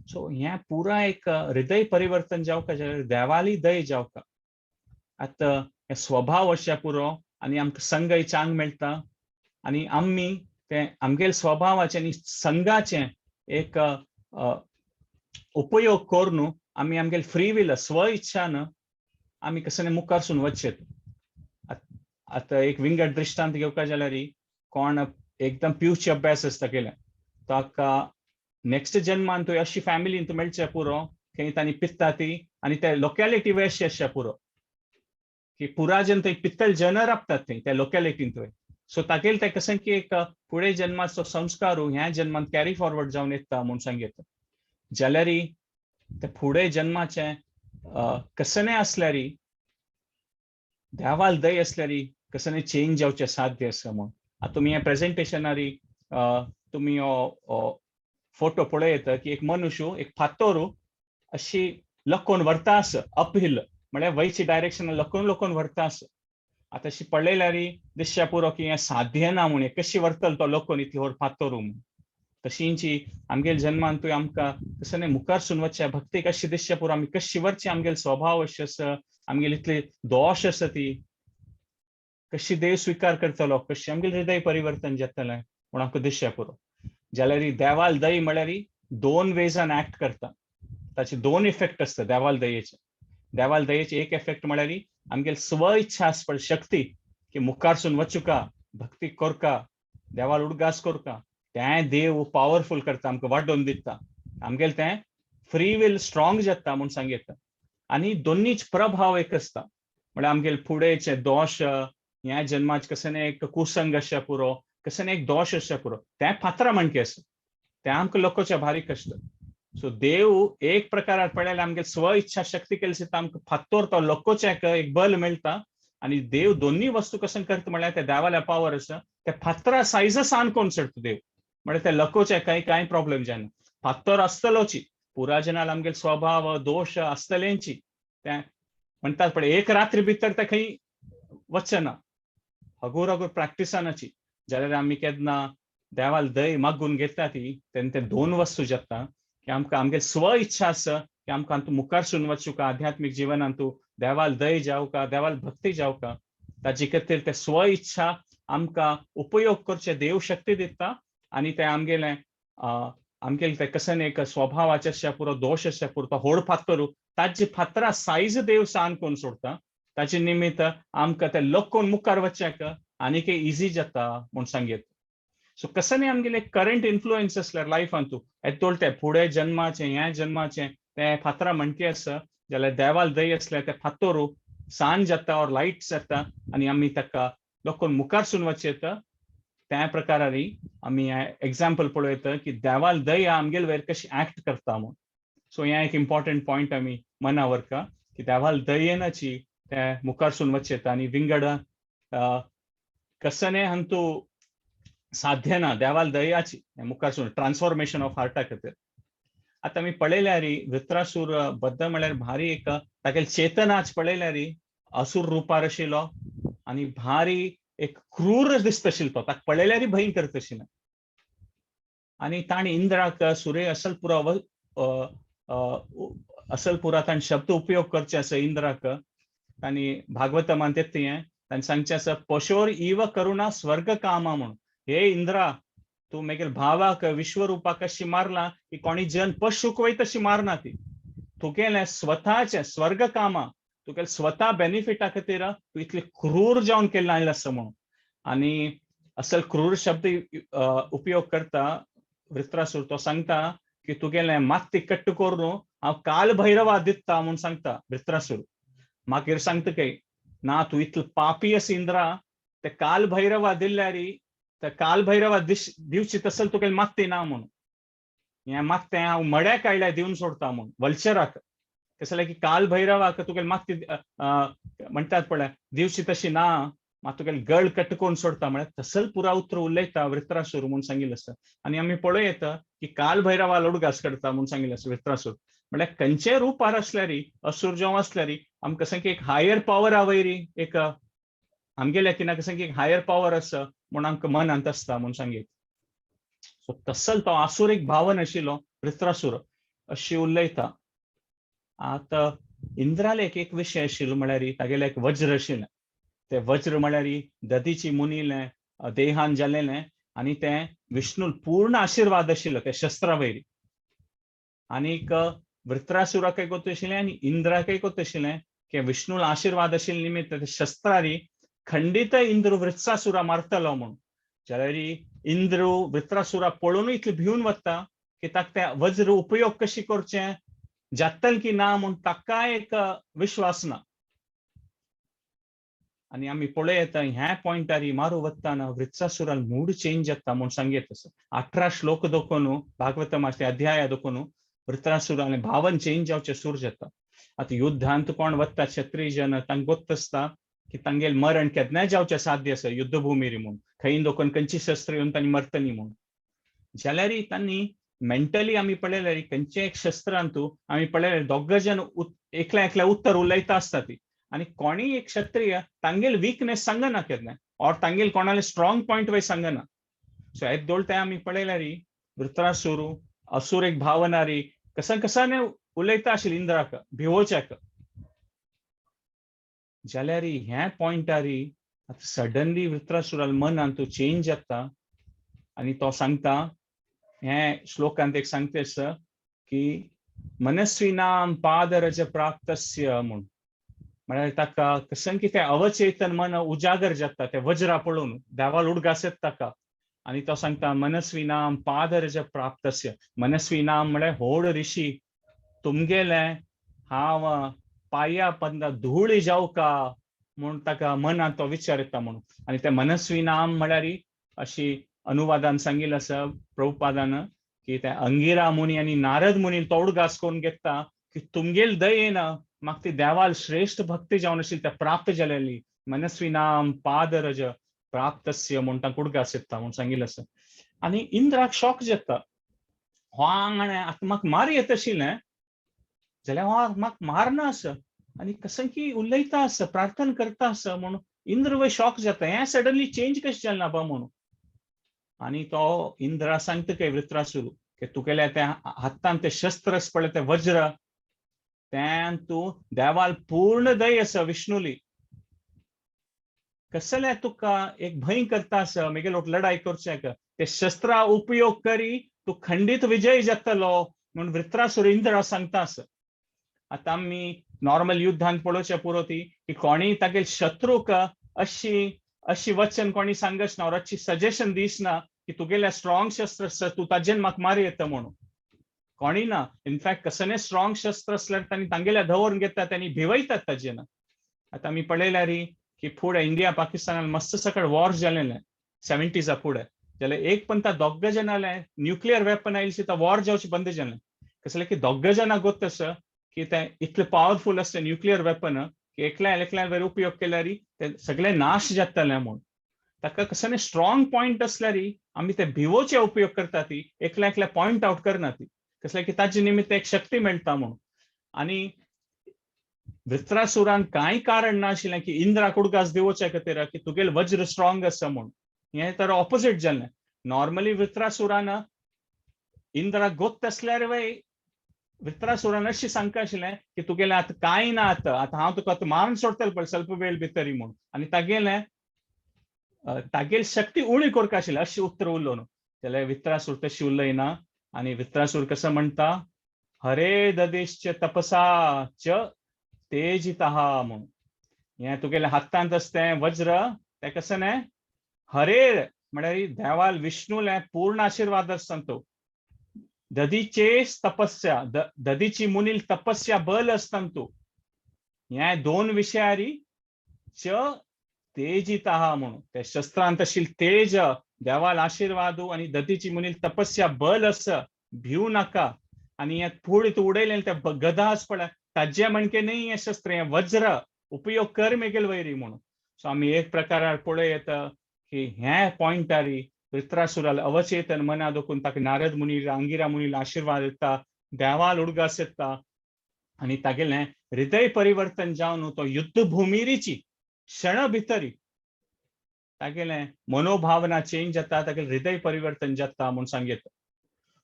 सो हें पुरा एक हृदय परिवर्तन जावका जाल्यार देवाली दया जावका. आतां हें स्वभाव अशें पुरो आनी आमकां संगय चांग मेळटा आनी आमी तें आमगेले स्वभावाचें आनी संघाचें एक उपयोग करून आमी आमगेले फ्री will स्व इच्छान आमी कसं मुखारसून वचचें. आतां एक विंगड दृश्टांत घेवपा जाल्यार कोण एकदम पिवचे अभ्यास आसता केलें ताका नेक्स्ट जन्मान तूं अशी फॅमिलीन तूं मेळचें पुरो की तांणी पित्ता ती आनी ते लोकेलिटी वे अशी आसच्या पुरो की पुरा जन थंय पित्तल जन राबतात थंय त्या लोकेलिटीन थंय. सो तागेल तें कशें की एक फुडें जन्माचो संस्कार ह्या जन्मांत कॅरी फॉरवर्ड जावन येता म्हूण सांगता. जाल्यार ते फुडें जन्माचें कसलें आसल्यार देवाल दय आसल्यार कसलें चेंज जावचें साध्य आसा म्हूण. आतां तुमी ह्या प्रेजेंटेशनारी तुमी हो फोटो पळयता की एक मनुष्य एक फातोर अशी लकोवन व्हरता आसा अपहिल, म्हळ्यार वयची डायरेक्शन लकोवन लकोवन व्हरता आसा. आतां अशी पळयल्यार दिसच्या पुरो की हें साध्य ना म्हूण, कशी व्हरतलो तो लकोवन इतली व्हड फातोर म्हूण. तशींची आमगेले जन्मांतूय आमकां तशें मुखार सून वचच्या भक्ती कशी दिसच्या पुरो आमी कशी व्हरची, आमगेले स्वभाव अशें आसा, आमगेले इतले दोश आसा ती कशी देव स्विकार करतलो, कशी आमगेलें हृदय परिवर्तन जातलें म्हूण आमकां दिसच्या पुरो. जाल्यार देवाल दय म्हळ्यार दोन वेजान एक्ट करता, ताचे दोन इफेक्ट आसता देवाल दयेचे. देवाल दयेचे एक इफेक्ट म्हळ्यार आमगेले स्व इच्छा आसता पळय शक्ती की मुखारसून वचुका, भक्ती करका, देवाल उडगास करका, तें देव पावरफूल करता, आमकां वाडोवन दिता, आमगेलें तें फ्री will strong जाता म्हूण सांगता. आनी दोनीच प्रभाव एक आसता, म्हळ्यार आमगेले फुडेचे दोश ह्या जन्माच कसं एक कुसंग आसच्या पुरो, कसं एक दोश आसच्या पुरो, तें फातरा माणके आसा, तें आमकां लोकांच्या भारी कश्ट. सो देव एक प्रकारार पळयल्यार आमगे स्व इच्छा शक्ती केली दिता आमकां फातोर तो लोकोच्याक एक बल मेळटा. आनी देव दोन्ही वस्तू कसं करता म्हळ्यार त्या देवाल्या पावर आसा त्या फातरा सायज सान कोण चडटा देव, म्हळ्यार त्या लकोच्या कांय कांय प्रॉब्लेम जायना. फातर आसतलोची पुरा जनाल आमगेले स्वभाव दोश आसतलेंची, तें म्हणटात पळय एक रात्री भितर तें खंय वचना, हगूर हगूर प्रॅक्टिसानाची. जाल्यार आमी केन्ना देवाल दय मागून घेता ती तेन्ना ते दोन वस्तू जाता की आमकां आमगे स्व इच्छा आसा की आमकां मुखार सून वचूका आध्यात्मीक जिवनांतू देवाल दय जावका, देवाल भक्ती जावका, ताजे खातीर ते स्व इच्छा आमकां उपयोग करचे देव शक्ती दिता आनी ते आमगेलें आमगेले ते कसन एक स्वभावाचे आसच्या पुरो, दोश आसच्या पुरो, तो होड फातर, ताजी फातरा सायज देव सान करून सोडता. ताचे निमित्त आमकां ते लोकोन मुखार वचच्याक आनीक इजी जाता म्हूण सांगयत. सो कसने आमगेले करंट इन्फ्लुएन्स आसल्यार लायफान तूं येतोल ते फुडें जन्माचें, ह्या जन्माचें ते फातरा म्हणटी आसा जाल्यार देवाल दय आसल्यार ते फातोरू सान जाता ऑर लायट जाता आनी आमी ताका लोकोन मुखारसून वचयेता. त्या प्रकारारी आमी एग्जाम्पल पळयता की देवाल दया आमगेल वयर कशी एक्ट करता म्हूण. सो हें एक इम्पॉर्टंट पॉयंट आमी मना व्हरता की देवाल दयेनाची ते मुखारसून वचयेता आनी विंगड कसने हांतू साध्य ना देवाल दयाची मुखारसून ट्रान्सफॉर्मेशन ऑफ हार्टा खातीर. आतां आमी पळयल्यार वृत्रासूर बद्द म्हळ्यार भारी एक तागेले चेतनाच पळयल्यार असूर रुपार आशिल्लो आनी भारी एक क्रूर दिसता आशिल्लो तो, ताका पळयल्यार भयंकर आशिल्लें. आनी ताणें इंद्राक सूर्य असल पुरो असल पुरा ताणें शब्द उपयोग करचे आसा इंद्राक. तांणी भागवतमान तें ताणें सांगचें आसा, पशोर इव करुणा स्वर्ग कामा म्हणून. हे इंद्रा, तूं मागीर भावाक विश्वरुपाक कशी मारला की कोणी जन पशुक वय तशी मारना ती. तुगेलें स्वताचें स्वर्ग कामा, तुगेलें स्वता बेनिफिटा खातीर तूं इतले क्रूर जावन केल्लें आयलें आसा म्हणून. आनी असल क्रूर शब्द उपयोग करता वृत्रासूर. तो सांगता की तुगेलें मात्ती कट्ट करून हांव काल भैरवा दिता म्हूण सांगता वृत्रासूर. मागीर सांगता काय ना, तूं इतलो पापी आसा इंद्रा, ते काल भैरवा दिल्यारी ते काल भैरवा दिवची तसल तुगेलें मात्ती ना म्हणून. हें मागतें हांव मड्याक काडल्या दिवन सोडता म्हूण वल्चराक. कसलें की काल भैरवाक तुगेलें मागती म्हणटात पळय दिवची तशी ना, मात तुगेलें गळ कट करून सोडता म्हळ्यार तसल पुरा उतर उलयता वृत्रासूर म्हूण सांगिल्लें आसा. आनी आमी पळोवं येता की काल भैरवा उडगास करता म्हूण सांगिल्लें आसा वृत्रासूर. म्हळ्यार खंयचेय रुपार आसल्यारी असूर जावं आसल्यारी आमकां सामकी एक हायर पावर आवयरी एक आमगेल्या किना सामकी एक हायर पावर आसा म्हूण आमकां मनांत आसता म्हूण सांगीत. सो तसल तो आसूर एक भावन आशिल्लो वृत्रासूर अशी उलयता. आतां इंद्राले एक विशय आशिल्लो म्हळ्यार तागेलें एक वज्र आशिल्लें. तें वज्र म्हळ्यार दधीची मुनीलें देहान जालेलें आनी तें विष्णू पूर्ण आशिर्वाद आशिल्लो त्या शस्त्रा वयरी. आनीक वृत्रासुराकय गोत आशिल्लें आनी इंद्राकय गोत आशिल्लें की विष्णूला आशिर्वाद आशिल्ले निमित्त ते शस्त्रारी खंडीत इंद्र वृत्सासुरा मारतलो म्हूण. जाल्यार इंद्र वृत्रासुरा पळोवनूय इतले भिवन वता की ताका ते वज्र उपयोग कशी करचें जातल की ना म्हूण ताका एक विश्वास ना. आनी आमी पळयता ह्या पॉयंटार मारू वताना वृत्सासुरान मूड चेंज जाता म्हूण सांगयत आसा. 18 श्लोक दोखून भागवतमाचे अध्याय दोखून वृत्रासुरान भावन चेंज जावचें सूर जाता. आतां युद्धांत कोण वता क्षत्रिय जन तांकां गोत्त आसता की तांगेल मरण केन्नाय जावचें साध्य आसा युद्धभुमीर म्हूण, खंय दोखून खंयची शस्त्र येवन तांणी मरतली म्हूण. जाल्यार तांणी मेंटली आमी पळयल्यार खंयचे एक शस्त्रांतू आमी पळयल्यार दोग जण एकल्या एकल्या उत्तर उलयता आसता ती आनी कोणीय एक क्षत्रिय तांगेल विकनेस सांगना केन्ना ऑर तांगेल कोणाले स्ट्रॉंग पॉयंट वय सांगना. सो येदोळ दोळ ते आमी पळयल्यार वृत्रासूर असूर एक भावनारी कसा कसाने उलयता आशिल्ली इंद्राक भिवोच्याक. जाल्यार ह्या पॉयंटारी आतां सडनली वृत्रासुराल मनान तो चेंज जाता आनी तो सांगता हे श्लोकांत एक सांगता आसा की मनस्विनाम पादरज प्राप्तस्य म्हूण. म्हळ्यार ताका कशें कितें अवचेतन मन उजागर जाता ते वज्रा पळोवन देवाल उडगास येता ताका आनी तो सांगता मनस्विनाम पादरज प्राप्तस्य. मनस्विनाम म्हळ्यार होड ऋषी तुमगेले हांव पाया पंदा धूळ जावका म्हूण ताका मनांत तो विचार येता म्हणून. आनी ते मनस्विनाम म्हळ्यार अशी अनुवादान सांगिल्लें आसा प्रभुपादान की ते अंगिरा मुनी आनी नारद मुनी तो उडगास करून घेता की तुमगेल दयेन म्हाका ती देवाल श्रेश्ठ भक्ती जावन आशिल्ली त्या प्राप्त जालेली मनस्विनाम पादरज प्राप्तस्य म्हूण तांकां उडगास येता म्हूण सांगिल्लें आसा. आनी इंद्राक शॉक जाता, हो हांगा आतां म्हाका मार येत आशिल्लें जाल्यार हो म्हाका मारना आसा आनी कशें की उलयता आसा प्रार्थना करता आसा म्हणून इंद्र वय शॉक जाता, हें सडनली चेंज कशें जालें ना बा म्हणून. आनी तो इंद्रा सांगता काय वृत्रासूर की तुगेल्या त्या हातान ते शस्त्र आसा पळय ते वज्र तें तूं देवाल पूर्ण दय आसा विष्णुली, कसले तुका एक भंय करता आसा मेगेलो लडाय करच्याक ते शस्त्रा उपयोग करी तूं खंडीत विजय जातलो म्हूण वृत्रासुर इंद्रा सांगता आसा. आतां आमी नॉर्मल युद्धान पळोवचें पुरो ती की कोणीय तागेल शत्रूक अशी अशी वचन कोणी सांगच ना, अशी सजेशन दिसना की तुगेल्या स्ट्रॉंग शस्त्र आसा, तूं ताजेन म्हाका मार येता म्हणून कोणी ना. इनफॅक्ट कसले स्ट्रॉंग शस्त्र आसल्यार तांणी तांगेल्या दवरून घेतात आनी भिवयतात ताजेन. आतां आमी पळयल्यार की फुडें इंडिया पाकिस्तानान मस्त सकळ वॉर जालेले 70sa फुडें, जाल्यार एक पण त्या दोग जाणाले न्युक्लियर वेपन आयली तो वॉर जावचे बंद जालें. कसलें की दोग जाणां गोत आसा की ते इतले पावरफूल आसता न्युक्लियर वेपन की एकल्या एकल्या वयर उपयोग केल्यार ते सगळे नाश जातले म्हूण. ताका कसले स्ट्रॉंग पॉयंट आसल्यार आमी ते भिवोचे उपयोग करता ती, एकल्या एकल्या पॉयंट आवट करना ती, कसलें की ताजे निमित्त एक शक्ती मेळटा म्हूण. आनी वृत्रासुरान कांय कारण नाशिल्लें की इंद्राक उडगास दिवच्या खातीर की तुगेल वज्र स्ट्रॉंग आसा म्हूण. हें तर ऑपोजीट जालें. नॉर्मली वृत्रासुरान इंद्राक गोत्त आसल्यार वय वृत्रासुरान अशें सांगता आशिल्लें की तुगेलें आतां कांय ना, आतां आतां हांव तुका आतां मारून सोडटलें पळय स्वल्प वेळ भितरी म्हूण. आनी तागेलें तागेल शक्ती उणी करका आशिल्लें अशें उतर उलोवन. जाल्यार वृत्रासूर तशी उलयना आनी वृत्रासूर कसो म्हणटा, हरे ददेश्च तपसा च तेजितः म्हूण. हें तुगेल्या हातांत आसता तें वज्र तें कसं न्हय हरे म्हळ्यार देवाल विष्णूले पूर्ण आशिर्वाद आसता तो. दधीचेच तपस्या, दधीची मुनील तपस्या बल आसता तूं. हे दोन विशयारी च तेजितः म्हणून ते शस्त्रांत आशिल्ल तेज देवाल आशिर्वादू आनी दधीची मुनील तपस्या बल आसा, भिवू नाका. आनी हे फुडें तूं उडयलें ते गदा आस पळय ताजे म्हणके न्ही हें शस्त्र, हें वज्र उपयोग कर मेगेल वैरी म्हणून. सो आमी एक प्रकारार पळय येता की ह्या पॉयंटारी वृत्रासुराल अवचेतन मना दोखून ताका नारद मुनी अंगिरा मुनील आशिर्वाद दिता, देवाल उडगास येता आनी तागेलें हृदय परिवर्तन जावन तो युद्धभुमिरीची क्षण भितरी तागेलें मनोभावना चेंज जाता, तागेलें हृदय परिवर्तन जाता म्हूण सांगता.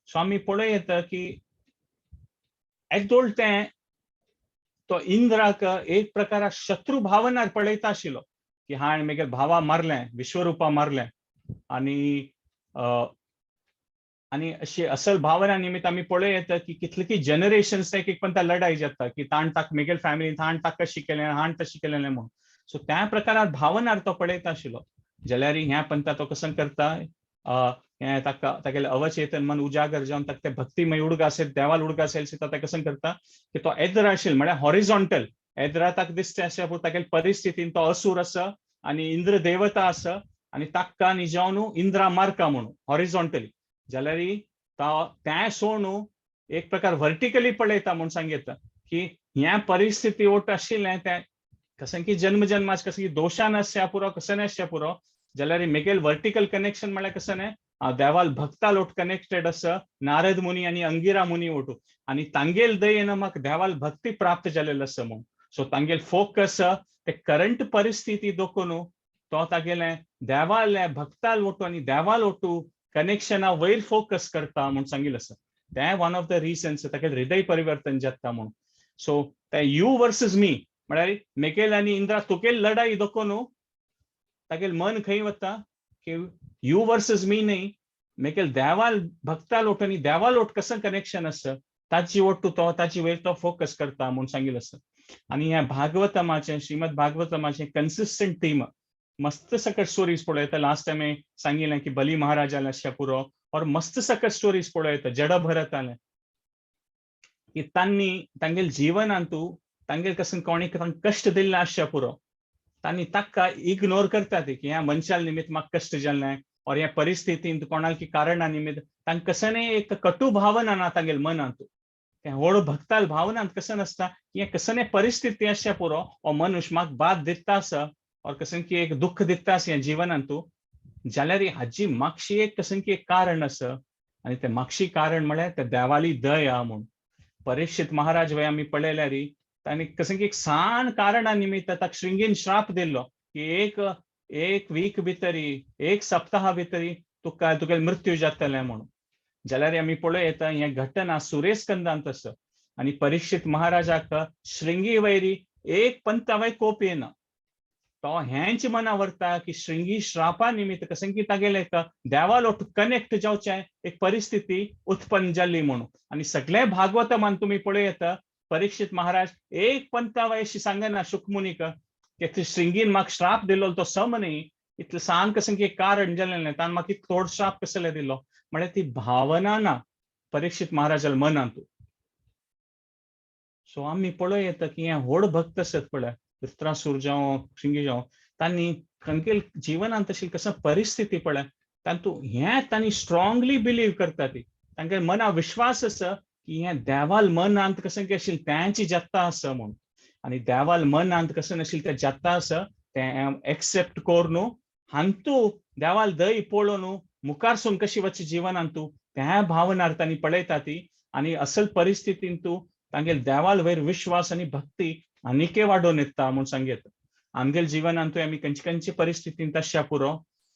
सो आमी पळय येता की एकदोळ तें तो इंद्राक एक प्रकारा शत्रू भावनार पळयता आशिल्लो की हाणें मागीर भावा मारलें, विश्वरुपा मारलें. आनी आनी अशी असल भावना निमित्त आमी पळय येता की कितले की जनरेशन्स एक एक पण त्या लढाई जाता की ताण ताक मेगेल फॅमिली ताण ताका शिकयलें, हाण तशी केलें म्हणून. सो त्या प्रकारार भावनार तो पळयता आशिल्लो. जाल्यार ह्या पंथा तो कसं करता, हें ताका तागेलें अवचेतन मन उजागर जावन ताका तें भक्तिमय उडगास येत, देवाल उडगास येयले ताका कसं करता की तो एद्रा आशिल्लो म्हळ्यार हॉरिझॉन्टल एद्रा ताका दिसता अशें पूण तागेले परिस्थितीन तो असूर आसा आनी इंद्र देवता आसा आनी ताका आनी जावन इंद्रा मारका म्हणून हॉरिझॉन्टली. जाल्यार तो तें सोडून एक प्रकार व्हर्टिकली पळयता म्हूण सांगता की ह्या परिस्थिती ओट आशिल्लें तें कसं की जन्म जन्माच कसं की दोशान आसच्या पुरो कसं आसच्या पुरो. जाल्यार मेगेल व्हर्टिकल कनेक्शन म्हळ्यार कसं न्हय देवाल भक्ता लोट कनेक्टेड आसा नारद मुनी आनी अंगिरा मुनी ओटू आनी तांगेल दयेन म्हाका देवाल भक्ती प्राप्त जालेलो आसा म्हूण. सो तांगेल फोकस ते करंट परिस्थिती दोखून तो तागेलें देवाले भक्ताल ओटू आनी देवाल ओटू कनेक्शना वयर फोकस करता म्हूण सांगिल्लें आसा. तें वन ऑफ the reasons तागेलें हृदय परिवर्तन जाता म्हूण. सो ते you versus मी म्हळ्यार मेगेल आनी इंद्रा तुगेल लढाई दोखून तागेल मन खंय वता की you versus मी न्ही, मेगेल देवाल भक्ता लोट आनी देवा लोट कसं कनेक्शन आसा ताची ओट्टू तो ताची वयर तो फोकस करता म्हूण सांगिल्लें आसा. आनी ह्या भागवतमाचें श्रीमद भागवतमाचें कन्सिस्टंट थीम मस्त सकट स्टोरीज पळयता. लास्ट टायम हांवें सांगिल्लें की बली महाराजाले आसच्या पुरो और मस्त सकट स्टोरीज पळयता जड भरताले की तांणी तांगेल जीवनांतू तांगेल कसं कोणी कश्ट दिल्ले आसच्या पुरो तांणी ताका इग्नोर करतात की ह्या मनशाल निमित्त म्हाका कश्ट जाल्लें और ह्या परिस्थितींत कोणाल की कारणा निमित्त तांकां कसं एक कटू भावना ना तांगेल मनांत. तें व्हड भक्ताल भावनांत कसं नासता की हें कसं परिस्थिती आसच्या पुरो हो मनुष्य म्हाका बाद दिता आसा और कसं की एक दुःख दिता आसा ह्या जीवनांतू. जाल्यार हाजी मागशी एक कसं की एक कारण आसा आनी तें मागशी कारण म्हळ्यार ते देवाली दया म्हूण. परीक्षित महाराज वय आमी पळयल्यार तांणी कसं की एक सान कारणा निमित्त ताका श्रृंगीन श्राप दिल्लो की एक एक वीक भितरी एक सप्ताहा भितरी तुका तुगेल मृत्यू जातलें म्हणून. जाल्यार आमी पळय येता हें घटना सुरेशकंदांत आसा आनी परीक्षित महाराजाक श्रृंगी वैरी एक पंथावय कोप येना. तो हेंच मना व्हरता की श्रृंगी श्रापा निमित्त कसं की तागेले एक देवालोट कनेक्ट जावचें एक परिस्थिती उत्पन्न जाल्ली म्हणून. आनी सगळे भागवतमान तुमी पळयत, परीक्षित महाराज एक पंथा वयशी सांगना शुकमुनीक की श्रृंगीन म्हाका श्राप दिलो तो सम न्ही, इतलें सान कसं की कारण जालें न्ही, तान म्हाका इतलो थोडो श्राप कसले दिलो. म्हळ्यार ती भावना ना परीक्षित महाराजाल्या मनांत. सो आमी पळय येता की हे व्हड भक्त आसत पळय, वृत्रासूर जावं, श्रृंगी जावं, तांणी तांगेल जिवनांत तशी कसं परिस्थिती पळय, तातूंत हें तांणी स्ट्रॉंगली बिलीव करता. ती तांगे मना विश्वास आसा की हें देवाल मनांत कसं की आशिल्लें तेंची जाता आसा म्हूण. आनी देवाल मनांत कसं नाशिल्लें तें जाता आसा, तें एक्सेप्ट करून हांतू देवाल दय पळोवन मुखारसून कशी वचची जिवनांतू त्या भावनार तांणी पळयता ती. आनी असल परिस्थितींतू तांगेल देवाल वयर विश्वास आनी भक्ती आनिके वाडोवन येता म्हूण सांगयत. आमगेल जिवनांतूय आमी खंयचे खंयचे परिस्थितींत आसच्या पुरो,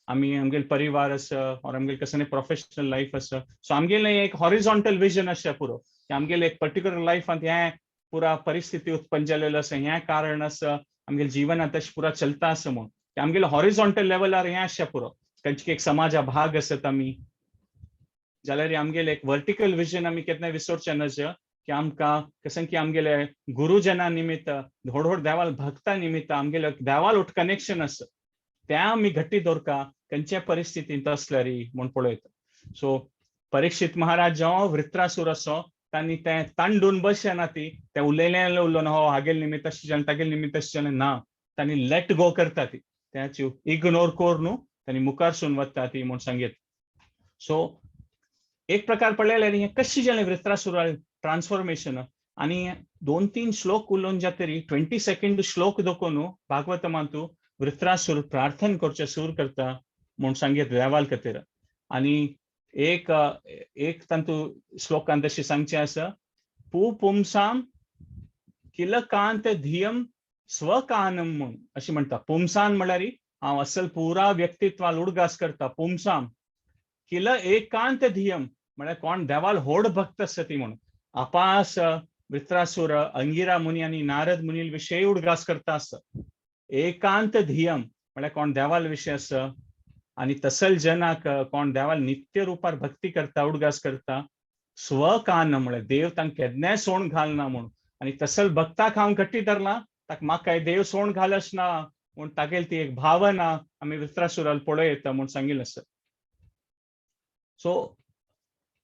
आमी आमगेल परिवार आसा ऑर आमगेल कसलें प्रोफेशनल लायफ आसा, सो आमगेलें एक हॉरिझॉन्टल विजन आसच्या पुरो की आमगेले एक पर्टिक्युलर लायफांत हें पुरा परिस्थिती उत्पन्न जालेलो आसा, हें कारण आसा, आमगेले जिवनांत तशें पुरा चलता आसा म्हूण. आमगेले हॉरिझॉन्टल लेवलार हें आसच्या पुरो. खंयचे एक समाजा भाग आसत आमी जाल्यार आमगेले एक वर्टिकल विजन आमी केन्नाय विसरचें नज की आमकां कसं की आमगेले गुरुजना निमित्त, व्हड व्हड देवाल भक्ता निमित्त आमगेले देवाल उठ कनेक्शन आसा, तें आमी घट्टी दवरका खंयच्या परिस्थितींत आसल्यार म्हूण पळयता. सो परीक्षित महाराज जावं वृत्रासूर असो, तांणी तें तांडून बसना ती तें उलयलें उलोवन हो हागेल निमित्त अशें जालें, तागेल निमित्त अशें जालें ना, तांणी let go करता ती, त्याची इग्नोर करून तांणी मुखारसून वता ती म्हूण सांगयत. सो एक प्रकार पळयल्यार हें कशें जालें वृत्रासुरा ट्रान्सफॉर्मेशन. आनी दोन तीन श्लोक उलोवन जातरी 22nd श्लोक दाखोवन भागवतमांतू वृत्रासूर प्रार्थन करचें सूर करता म्हूण सांगयत देवाल खातीर. आनी एक एक तांतू श्लोकांत तशें सांगचें आसा, पुंसाम किलकांत धियम स्वकानम म्हूण अशें म्हणटा. पुंसान म्हळ्यार हांव असल पुरा व्यक्तित्वाल उडगास करता. पुंसाम किल एकांत धियम म्हळ्यार कोण देवाल होड भक्त आसा ती म्हणून. अपास वृत्रासूर अंगिरा मुनी आनी नारद मुनी विशय उडगास करता आसा. एकांत धियम म्हळ्यार कोण देवाल विशय आसा आनी तसल जनाक कोण देवाल नित्य रुपार भक्ती करता, उडगास करता. स्वकान म्हळ्यार देव तांकां केन्नाय सोण घालना म्हूण. आनी तसल भक्ताक हांव घट्टी धरला, ताका म्हाका देव सोण घालस ना म्हूण तागेली ती एक भावना आमी वृत्रासुराल पळय येता म्हूण सांगिल्लें आसा. सो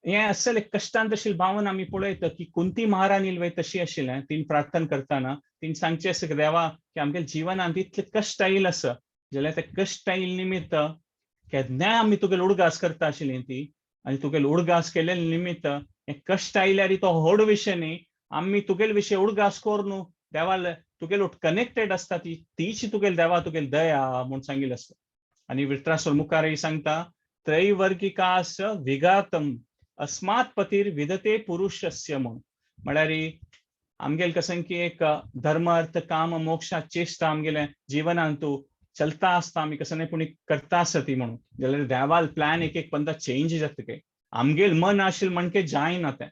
हें असल एक कश्टांत अशी भावना आमी पळयता की कुंती महाराणी वय तशी आशिल्लें. तीन प्रार्थना करतना तीन सांगचें आसा की देवा की आमगेल्या जिवनांत इतले कश्ट आयिल्ले आसा, जाल्यार ते कश्ट आयिल्ले निमित्त केन्नाय आमी तुगेलो उडगास करता आशिल्ली ती. आनी तुगेलो उडगास केल्ले निमित्त हें कश्ट आयल्यार तो व्हड विशय न्ही, आमी तुगेले विशय उडगास करून देवाल तुगेलो कनेक्टेड आसता ती तीच तुगेल देवा तुगेल दया म्हूण सांगिल्लें आसता. आनी वृत्रासूर मुखारय सांगता, त्रैवर्गिकास विघातम अस्मात् पतीर विदते पुरुषस्य म्हूण. म्हळ्यार आमगेल कसं की एक धर्म अर्थ काम मोक्षा चेष्टा आमगेले जिवनांतू चलता आसता, आमी कसं न्ही पूण करता आसता ती म्हणून. जाल्यार देवाल प्लॅन एक एक पंदा चेंज जाता काय आमगेल मन आशिल्लें म्हणके जायना तें,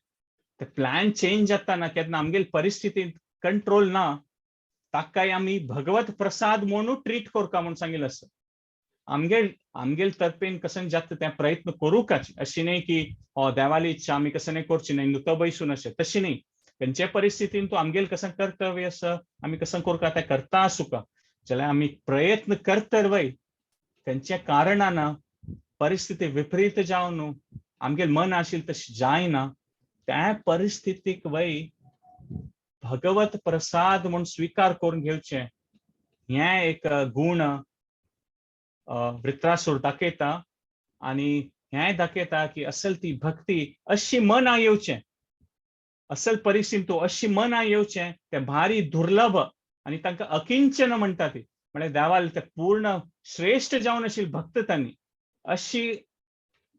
ते प्लॅन चेंज जाता ना केन्ना आमगेल परिस्थितींत कंट्रोल ना, ताकाय आमी भगवत प्रसाद म्हणून ट्रीट करका म्हूण सांगिल्लें आसा. आमगेल आमगेल तर्फेन कसं जाता तें प्रयत्न करूंकाच, अशी न्ही की हो देवाली इच्छा आमी कसं न्ही करची न्ही नुतो बैसून अशें तशें न्ही. खंयच्या परिस्थितीन तूं आमगेल कसं कर्तव्य आसा आमी कसं करका तें करता आसूका, जाल्यार आमी प्रयत्न करतर वय खंयच्या कारणान परिस्थिती विपरीत जावन आमगेल मन आशिल्लें तशें जायना, त्या परिस्थितीक वय भगवत प्रसाद म्हूण स्विकार करून घेवचें हें एक गूण वृत्रासूर दाखयता. आनी हें दाखयता की असल ती भक्ती अशी मना येवचें, असल परिस्थिती अशी मना येवचें तें भारी दुर्लभ आनी तांकां अकिंचन म्हणटा ती. म्हळ्यार देवाल ते पूर्ण श्रेश्ठ जावन आशिल्ले भक्त तांणी अशी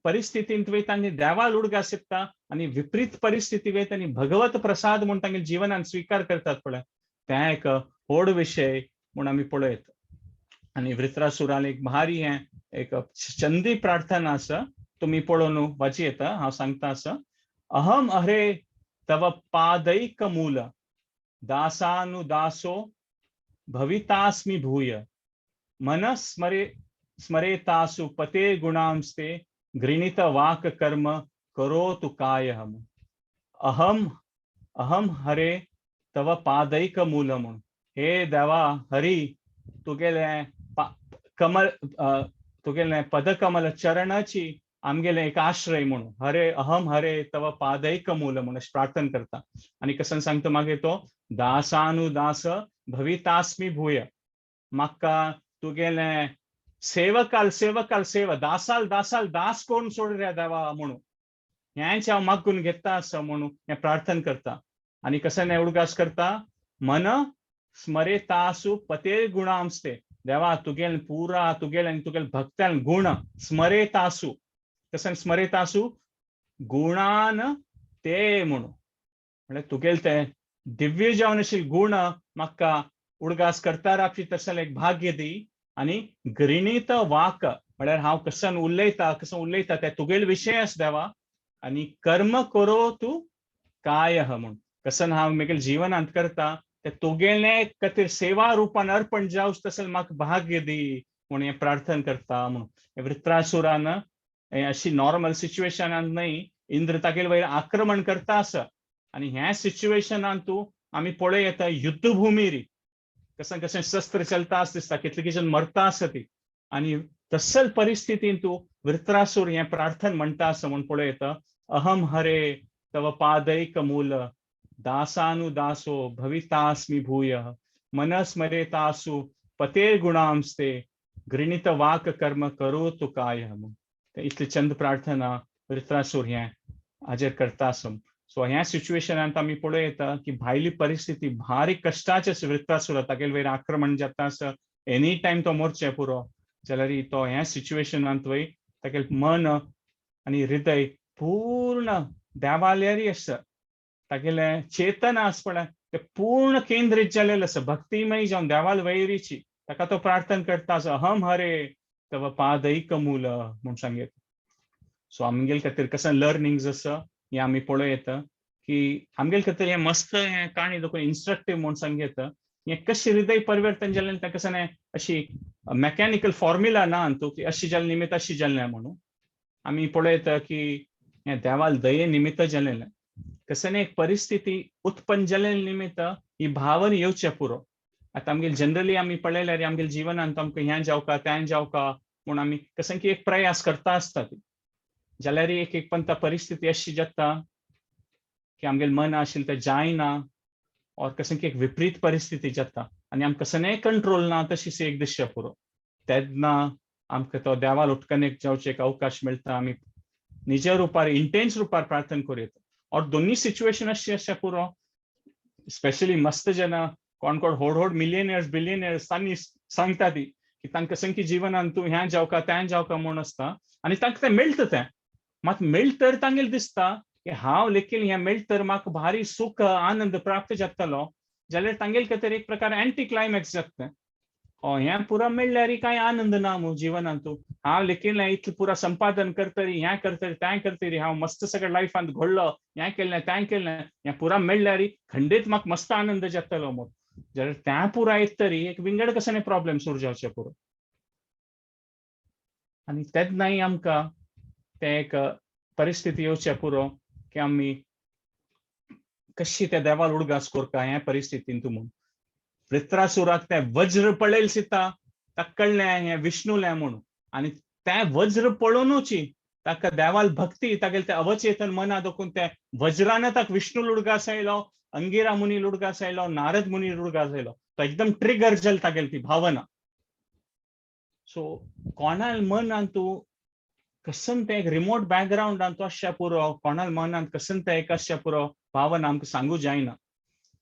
परिस्थितींत वय तांणी देवाल उडगास येता आनी विपरीत परिस्थिती वय तांणी भगवत प्रसाद म्हूण तांगेल्या जिवनान स्विकार करतात पळय, तें एक व्हड विशय म्हूण आमी पळयत. आनी वृत्रासुरान एक भारी हें एक चंदी प्रार्थना आसा, तुमी पळोवन वाची येता. हांव सांगता आसा, अहम अरे तव पादैक मूल दासानुदासो भवितास्मि भूय. मन स्मरे स्मरेतासु पते गुणांस्ते घृणित वाक कर्म करोतु काय. अहम अहम हरे तव पादैक मूल म्हणून, हे देवा हरी, तुगेले कमल, तुगेले पदकमल चरणाची आमगेले एक आश्रय म्हणून. हरे अहम हरे तव पादैक मूल म्हणून अशें प्रार्थना करता. आनी कसन सांगता मागीर तो, दासानुदास भवितास्मी भूय, म्हाका तुगेले सेवकाल सेवकाल सेवा, दासाल दासाल दास कोण सोड रे देवा म्हणून, हेंच हांव मागून घेता आसा म्हणून हें प्रार्थना करता. आनी कशें उडगास करता, मन स्मरेतासु पते गुणांस्ते, देवा तुगेल पुरा तुगेल आनी तुगेल भक्त्यान गुण स्मरेतासु, कशें स्मरेतासु गुणान ते म्हणून, म्हळ्यार तुगेल ते दिव्य जावन आशिल्ले गुण म्हाका उडगास करता रावची तशें एक भाग्य दी. आनी घृणीत वाक म्हळ्यार हांव कसन उलयता, कसो उलयता ते तुगेल विशय आसा देवा. आनी कर्म करो तूं काय म्हूण, कसन हांव म्हगेले जिवनांत करता ते तुगेले खातीर सेवा रुपान अर्पण जावच तशें म्हाका भाग्य दी म्हूण हें प्रार्थना करता म्हणून. वृत्रासुरान अशी नॉर्मल सिच्युएशनान न्हय, इंद्र तागेले वयर आक्रमण करता आसा आनी ह्या सिच्युएशनान तूं आमी पळय येता युद्धभुमीर कशें कशें शस्त्र चलता आसा दिसता, कितले जण मरता आसा ती. आनी तसल परिस्थितीन तूं वृत्रासूर हें प्रार्थना म्हणटा आसा म्हूण पळय येता. अहम हरे तव पादैक मूल दासानुदासो भवितास्मि भूय मन स्मरेतासु पतेर गुणांस्ते घृणित वाक कर्म करोतु काय. इतली चंद प्रार्थना वृत्रासूर हें हाजेर करता आसा. सो ह्या सिच्युएशनांत आमी पळोवं येता की भायली परिस्थिती भारी कश्टाचे आसा. वृत्रासूर तागेले वयर आक्रमण जाता आसा, एनी टायम तो मोरचें पुरो जाल्यार तो ह्या सिच्युएशनांत वय तागेलें मन आनी हृदय पूर्ण देवाल्यारी आसा, तागेलें चेतन आसा पळय तें पूर्ण केंद्रीत जालेलें आसा, भक्तिमय जावन देवाल वैरीची ताका तो प्रार्थना करता आसा. अहम हरे तव पादैक मूल म्हूण सांगता. सो आमगेले खातीर कशें लर्निंग्स आसा हें आमी पळोवं येता की आमगेले खातीर हें मस्त हें काणी देखून इन्स्ट्रक्टीव म्हूण सांगता. हें कशें हृदय परिवर्तन जालें तें कशें अशी मॅकॅनिकल फॉर्म्युला ना तूं की अशी जालें निमित्त अशी जालें म्हणून. आमी पळयता की हें देवाल दये निमित्त जालेलें, कशें एक परिस्थिती उत्पन्न जालें निमित्त ही भावना येवचें पुरो. आतां आमगेले जनरली आमी पळयल्यार आमगेले जिवनांत आमकां हें जावका तें जावका म्हूण आमी कशें की एक प्रयास करता आसता ती, जाल्यार एक एक पंता परिस्थिती अशी जाता की आमगेलें मन आशिल्लें तें जायना और कशें की एक विपरीत परिस्थिती जाता आनी आमकां कशें कंट्रोल ना तशीच एक दिश्य पुरो. तेन्ना आमकां तो देवाल उटकनेक जावचे एक अवकाश मेळटा, आमी निज रुपार इंटेन्स रुपार प्रार्थना करूं येता. और दोन्ही सिच्युएशन अशी आसा पुरो, स्पेशली मस्त जेन्ना कोण कोण व्हड व्हड मिलियनर्स बिलियनर्स तांणी सांगता ती की तांकां कशें की जिवनान तूं हें जावका तें जावका म्हूण आसता आनी तांकां तें मेळटा, तें मात मेळटर तांगेलें दिसता की हांव लेखील हें मेळटर म्हाका भारी सुख आनंद प्राप्त जातलो, जाल्यार तांगेले खातीर एक प्रकार एंटी क्लायमॅक्स जाता. हें पुरा मेळ्ळ्यार कांय आनंद ना मू जिवनांत, हांव लेखील इतलें पुरा संपादन करतरी हें करतरी तें करतरी हांव मस्त सगळें लायफांत घडलो हें केलें तें केलें, हें पुरा मेळ्ळ्यार खंडीत म्हाका मस्त आनंद जातलो म्हूण, जाल्यार तें पुरा येत तरी एक विंगड कशें प्रॉब्लेम सुरू जावचें पुरो. आनी तेन्नाय आमकां तें एक परिस्थिती येवचें पुरो की आमी कशी त्या देवाल उडगास करता ह्या परिस्थितींत म्हूण. वृत्रासुराक तें वज्र पळयल सीता ताका कळ्ळें हें विष्णुलें म्हूण, आनी तें वज्र पळोवनूच ताका देवाल भक्ती तागेलें तें अवचेतन मना दोखून तें वज्रान ताका विष्णु उडगास आयलो, अंगिरा मुनी उडगास आयलो, नारद मुनी उडगास आयलो, तो एकदम ट्रिगर जाली तागेली ती भावना. सो कोणाल मनान तूं कसन तें एक रिमोट बॅकग्रावंडान तूं आसच्या पुरो, कोणाल मनान कसन तें एक आसच्या पुरो भावना आमकां सांगू जायना.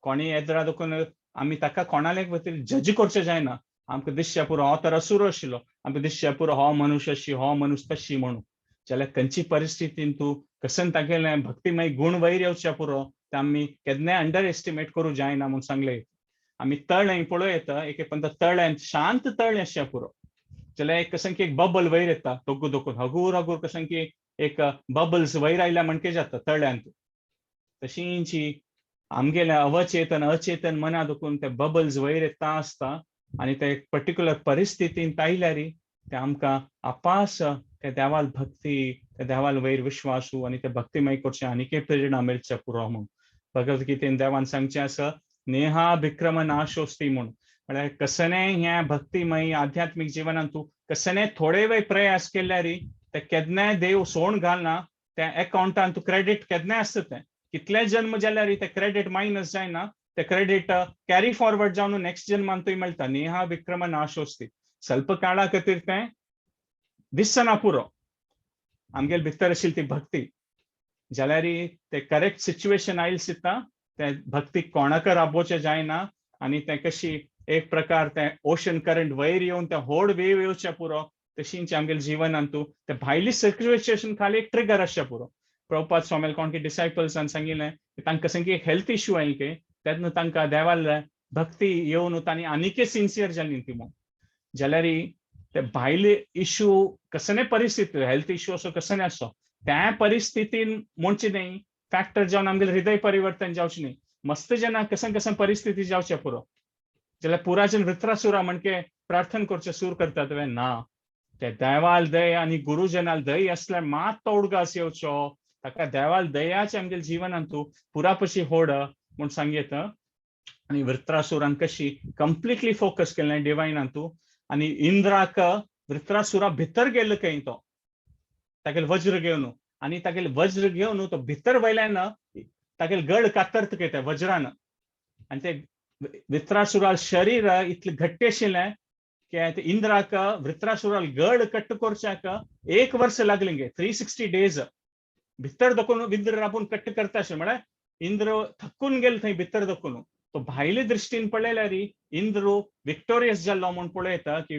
कोणी येद्रा देखून आमी ताका कोणाले खातीर जज करचें जायना. आमकां दिसचें पुरो हो तर असूर आशिल्लो, आमकां दिसचें पुरो हो मनुष्य अशी हो मनुष्य तशी म्हणून, जाल्यार खंयची परिस्थितीन तूं कसन तागेलें भक्तिमय गुण वयर येवचें पुरो तें आमी केन्नाय अंडर एस्टिमेट करूं जायना म्हूण सांगलें. आमी तळें पळोवं येता, एक एक तळ्यान शांत तळें आसचें पुरो, जाल्यार एक कशें की एक बबल वयर येता दोगू दोगून हगूर हगूर कशें की एक बबल्स वयर आयल्या म्हणके जाता तळ्यांत, तशींची आमगेल्या अवचेतन अचेतन मना दुखून ते बबल्स वयर येता आसता आनी ते पर्टिक्युलर परिस्थितीन आयल्यार ते आमकां आपास ते देवाल भक्ती, ते देवाल वयर विश्वासू आनी ते भक्तिमय करचें आनीकय प्रेरणा मेळचे पुरो म्हूण. भगवद्गीतेन देवान सांगचें आसा, नेहा विक्रम नाशोस्ती म्हूण. म्हळ्यार कसने ह्या भक्तिमय आध्यात्मीक जिवनांत तूं कसने थोडे वेळ प्रयास केल्यार ते केन्नाय देव सोण घालना. त्या अकाउंटान तूं क्रेडीट केन्नाय आसता, तें कितले जन्म जाल्यार ते क्रेडीट मायनस जायना, ते क्रेडीट कॅरी फॉरवर्ड जावन नेक्स्ट जन्मान मेळटा. नेहा विक्रम नाशोस्ती. स्वल्प काळा खातीर तें दिसना पुरो आमगेले भितर आशिल्ली ती भक्ती, जाल्यार ते करेक्ट सिच्युएशन आयल सुद्दां ते भक्ती कोणाक राबोवचें जायना. आनी तें कशी एक प्रकार तें ओशन करंट वयर येवन तें व्हड वेव येवचें पुरो, तशींच आमगेले जिवनांत ते भायली सिच्युएशन खाली एक ट्रिगर आसचें पुरो. प्रभुपाद स्वामी कोण की डिसायपल्सान सांगिल्लें तांकां कसं एक हेल्थ इश्यू आयली की तेन्ना तांकां देवाल भक्ती येवन तांणी आनीकय सिन्सियर जाली ती म्हूण. जाल्यार ते भायले इश्यू कसले परिस्थिती, हेल्थ इश्यू असो कसले आसो, त्या परिस्थितीन म्हणचे न्ही फॅक्टर जावन आमगेलें हृदय परिवर्तन जावचें न्ही. मस्त जेन्ना कसन कसन परिस्थिती जावचें पुरो, जाल्यार पुराजन वृत्रासुरा म्हणके प्रार्थना करचें सूर करतात ना, ते देवाल दया आनी गुरुजनाल दय आसल्यार मात तो उडगास येवचो. ताका देवाल दयाचे आमगेले जिवनांत पुरा पशी होड म्हूण सांगयत. आनी वृत्रासुरान कशी कंप्लिटली फोकस केलें डिवायनांतू आनी इंद्राक वृत्रासुरा भितर गेलो खंय तो तागेले वज्र घेवन, आनी तागेले वज्र घेवन तो भितर वयल्यान तागेले गळ कातरत खंय त्या वज्रान. आनी ते वृत्रासुरा शरीर इतलें घट्ट आशिल्लें की इंद्राक वृत्रासुराल गळ कट्ट करच्याक 1 वर्स लागलें गे, 360 डेज भितर दखून इंद्र राबून कट्ट करता अशें. म्हळ्यार इंद्र थकून गेले थंय भितर दखून. तो भायले दृश्टीन पळयल्यार इंद्र विक्टोरियस जाल्लो म्हूण पळयता की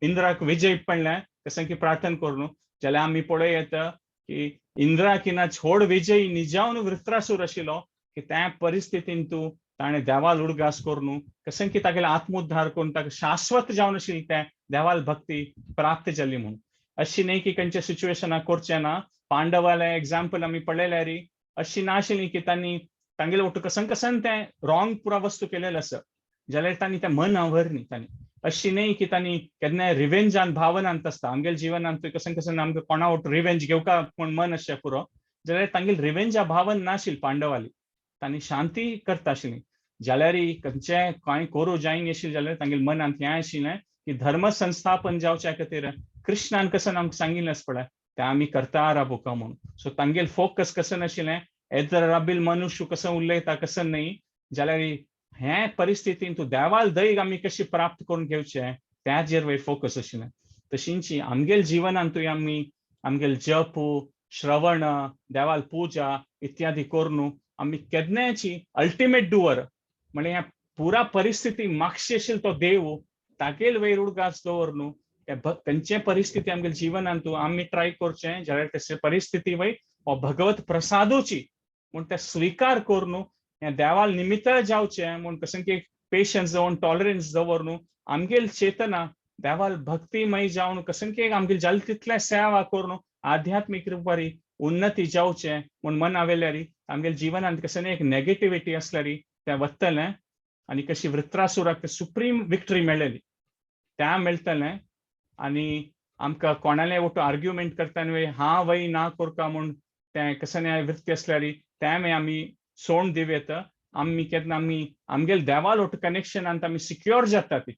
इंद्राक विजय पडलें कशें की प्रार्थना करून. जाल्यार आमी पळयता की इंद्राक ना व्हड विजय निजावन वृत्रासूर आशिल्लो की त्या परिस्थितीन तूं ताणें देवाल उडगास करून कशें की तागेले आत्मोद्धार करून ताका शाश्वत जावन आशिल्ली तें देवाल भक्ती प्राप्त जाली म्हूण. अशी न्ही की खंयच्या सिच्युएशनाक करचें ना. पांडवाले एग्जाम्पल आमी पळयल्यार अशी ना आशिल्ली की तांणी तांगेले वट्टू कसन कसन तें रॉंग पुरा वस्तू केलेलें आसा, जाल्यार तांणी तें मन व्हर न्ही तांणी. अशी न्ही की तांणी केन्नाय रिवेंजान भावनांत आसता. आमगेले जिवनांत कसन कसन आमकां कोणा वट रिवेंज घेवका म्हूण मन आसचें पुरो, जाल्यार तांगेले रिवेंजा भावन नाशिल्ली पांडवाली, तांणी शांती करता आशिल्ली. जाल्यार खंयचें कांय करूं जायना आशिल्लें जाल्यार तांगेले मनांत हें आशिल्लें की धर्म संस्थापन जावच्या खातीर कृष्णान कसन आमकां सांगिल्लें आसा पळय तें आमी करता राबोवका म्हूण. सो तांगेले फोकस कसन आशिल्लें एदर राबील मनुष्य कसो उलयता कसं न्ही, जाल्यार हे परिस्थितीन तूं देवाल दैग आमी कशी प्राप्त करून घेवचें त्याचेर वयर फोकस आशिल्लें. तशींच आमगेले जिवनांतूय आमी आमगेले जप, श्रवण, देवाल पुजा इत्यादी करून आमी केन्नाची अल्टिमेट डुवर म्हळ्यार ह्या पुरा परिस्थिती मागशी आशिल्लो तो देव तागेल वयर उडगास दवर न्हू खंयचे परिस्थिती आमगेले जिवनांत आमी ट्राय करचें जाल्यार तशे परिस्थिती वयर हो भगवत प्रसादूची म्हूण ते स्विकार करून ह्या देवाल निमित्त जावचें म्हूण कशें की पेशन्स दवरून, टॉलरन्स दवर न्हू आमगेल चेतना देवाल भक्तिमय जावन कशें की आमगेल जाले तितलें सेवा करून आध्यात्मीक रुपारी उन्नती जावचें म्हूण मना वेल्यार आमगेले जिवनांत कशें एक नेगेटिविटी आसल्यार तें वतलें आनी कशी वृत्रासुराक सुप्रीम विक्ट्री मेळ्ळेली त्या मेळटलें. आनी आमकां कोणाले वटू आर्ग्युमेंट करतना वय हा वय ना करका म्हूण तें कशें वृत्ती आसल्यार तें मागीर आमी सोड दिवं येता. आमी केन्ना आमी आमगेले देवाल वट कनेक्शनान आमी सिक्योर जाता ती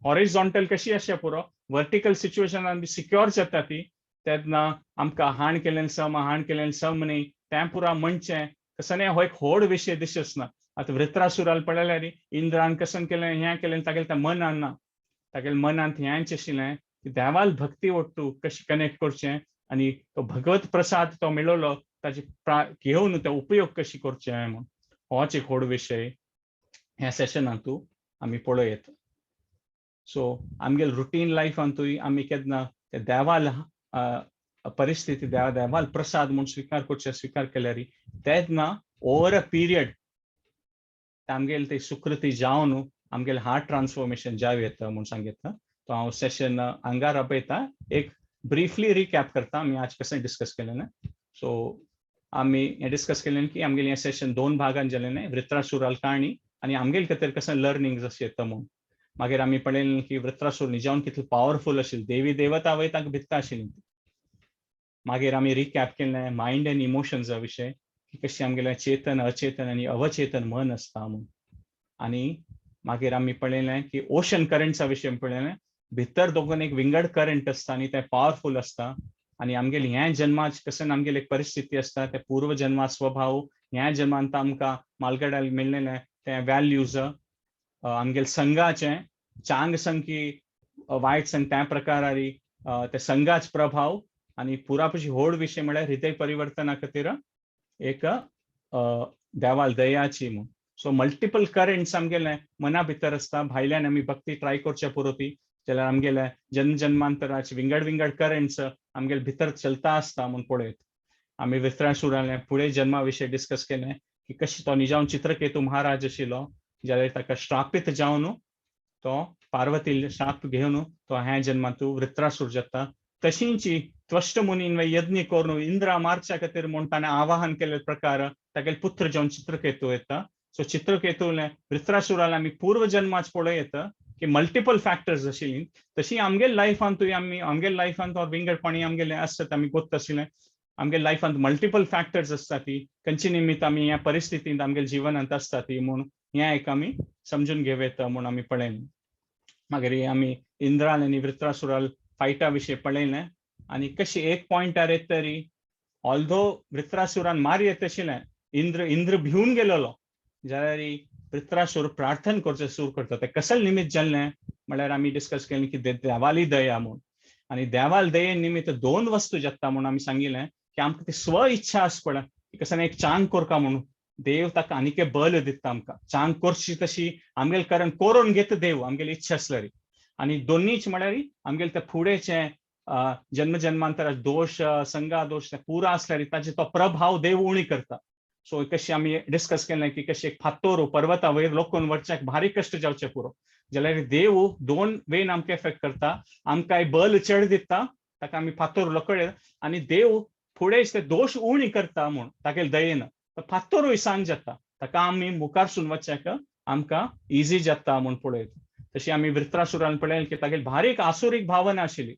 हॉरिझॉन्टल कशी आसच्या पुरो वर्टिकल सिच्युएशन आमी सिक्योर जाता ती तेन्ना आमकां हाण केलें सम हाण केलें सम न्ही तें पुरा म्हणचें तसो हो एक व्हड विशय दिसच ना. आतां वृत्रासुराल पळयल्यार इंद्रान कसन केलें हें केलें तागेलें तें मनान ना, तागेले मनांत हेंच आशिल्लें की देवाल भक्ती वट्टू कशी कनेक्ट करचें आनी तो भगवत प्रसाद तो मेळोलो ताजे घेवन तो उपयोग कशी करचें म्हूण होच एक व्हड विशय ह्या सेशनांतू आमी पळोवं. सो आमगेले रुटीन लायफांतूय आमी केन्ना ते देवाल परिस्थिती देवाल प्रसाद म्हूण स्विकार करचे स्विकार केल्यार तेन्ना ओवर अ पिरियड आमगेले ते सुकृती जावन आमगेले हार्ट ट्रान्सफॉर्मेशन जावं येता म्हूण सांगता. तो हांव सेशन आंगार आपयता, एक ब्रीफली रिकॅप करता आमी आज कशें डिस्कस केलें ना. सो आमी हें डिस्कस केलें की आमगेलें हें सेशन दोन भागान जालें, वृत्रासुराल काणी आनी आमगेले खातीर कशें लर्नींग जशें येता म्हूण. मागीर आमी पळयलें की वृत्रासूर निजावन कितलो पावरफूल आशिल्लो, देवी देवता वय तांकां भित्ता आशिल्ली. मागीर आमी रिकॅप केलें मायंड एंड इमोशन्सा विशय, की कशें आमगेलें चेतन, अचेतन आनी अवचेतन मन आसता म्हूण. आनी मागीर आमी पळयलें की ओशन करंट्सा विशय पळयलें, भितर दोगून एक विंगड करंट आसता आनी ते पावरफूल आसता. आनी आमगेले ह्या जन्माच कशें आमगेली एक परिस्थिती आसता, ते पूर्व जन्मा स्वभाव, ह्या जन्मांत आमकां मालगड्याक मेळ्ळेलें ते व्हॅल्यूज, आमगेले संघाचे चांग संघ की वायट संघ त्या प्रकारारी ते संघाच प्रभाव. आनी पुरापशी व्हड विशय म्हळ्यार हृदय परिवर्तना खातीर एक देवाल दयाची म्हूण. सो मल्टिपल करंट्स आमगेले मना भितर आसता. भायल्यान आमी भक्ती ट्राय करच्या पुरो ती जाल्यार आमगेले जन्म जन्मांतराचे विंगड विंगड करंट्स आमगेले भितर चलता आसता म्हूण पळयत आमी वृत्रासुराले फुडें जन्मा विशय डिस्कस केलें की कशी तो निजावन चित्रकेतू महाराज आशिल्लो, जाल्यार ताका श्रापित जावन तो पार्वती श्राप घेवन तो ह्या जन्मांतू वृत्रासूर जाता. तशींची त्वष्ट मुनीन यज्ञ करून इंद्रा मारच्या खातीर म्हूण ताणें आवाहन केल्ले प्रकार तागेले पुत्र जावन चित्रकेतू येता. सो चित्रकेतूले वृत्रासुराले आमी पूर्व जन्माच पळयत की मल्टिपल फॅक्टर्स आशिल्ली. तशी आमगेले लायफांतूय आमी आमगेले लायफांत विंगडपणी आमगेले आसतात, आमी गोत्त आशिल्लें आमगे लायफांत मल्टिपल फॅक्टर्स आसता ती खंयचे निमित्त आमी ह्या परिस्थितींत आमगेले जिवनांत आसता ती म्हूण हें एक आमी समजून घेवं येता म्हूण आमी पळयलें. मागीर आमी इंद्रान आनी वृत्रासुराल फायटा विशय पळयलें आनी कशी एक पॉयंटार येत तरी ऑल्दो वृत्रासुरान मार येत आशिल्लें, इंद्र इंद्र भिवन गेलेलो, जाल्यार वृत्रासूर प्रार्थन करचें सुरू करता. तें कसले निमित्त जाल्लें म्हळ्यार आमी डिस्कस केलें की देवाली दया म्हूण. आनी देवाल दये निमित्त दोन वस्तू जाता म्हूण आमी सांगिल्लें की आमकां ती स्व इच्छा आसपा पडटा की कसं एक चांग करका म्हणून देव ताका आनीक बल दिता आमकां चांग करची तशी आमगेले कारण करून घेता देव आमगेली इच्छा आसल्यार. आनी दोनीच म्हळ्यार आमगेले ते फुडेचे जन्म जन्मांतर दोश, संगा दोश पुरा आसल्यार ताचे तो प्रभाव देव उणी करता. सो कशी आमी डिस्कस केलें की कशी एक फातोर पर्वता वयर लोकोन वरच्याक भारी कश्ट जावचे पुरो, जाल्यार देव दोन वेन आमकां एफेक्ट करता. आमकां बल चड दिता, ताका आमी फातोर लोकड, आनी देव फुडें ते दोश उणी करता म्हूण तागेले दयेन फातोरूय सांग जाता, ताका आमी मुखारसून वचच्याक आमकां इजी जाता म्हूण पळयता. तशी आमी वृत्रासुरान पळयलें की तागेली भारी एक आसुरीक भावना आशिल्ली,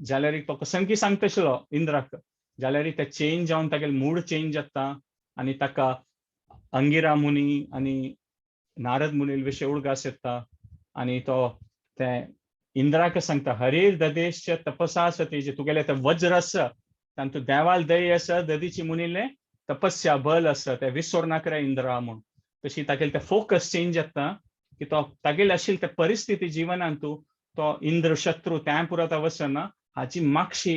जाल्यार तो कसंकी सांगता आशिल्लो इंद्राक, जाल्यार ते चेंज जावन तागेले मूड चेंज जाता आनी ताका अंगिरा मुनी आनी नारद मुनी विशय उडगास येता आनी तो ते इंद्राक सांगता हरीर ददेश तपसा तेजे तुगेले ते वज्र आसा तांतू देवाल दय आसा ददीची मुनिले तपस्या बल आसा ते विसर नाका रे इंद्रा म्हूण. तशी तागेले ते फोकस चेंज जाता की तो तागेले आशिल्ले ते परिस्थिती जिवनांतू तो इंद्र शत्रू त्या पुरत वचना, हाची मागशी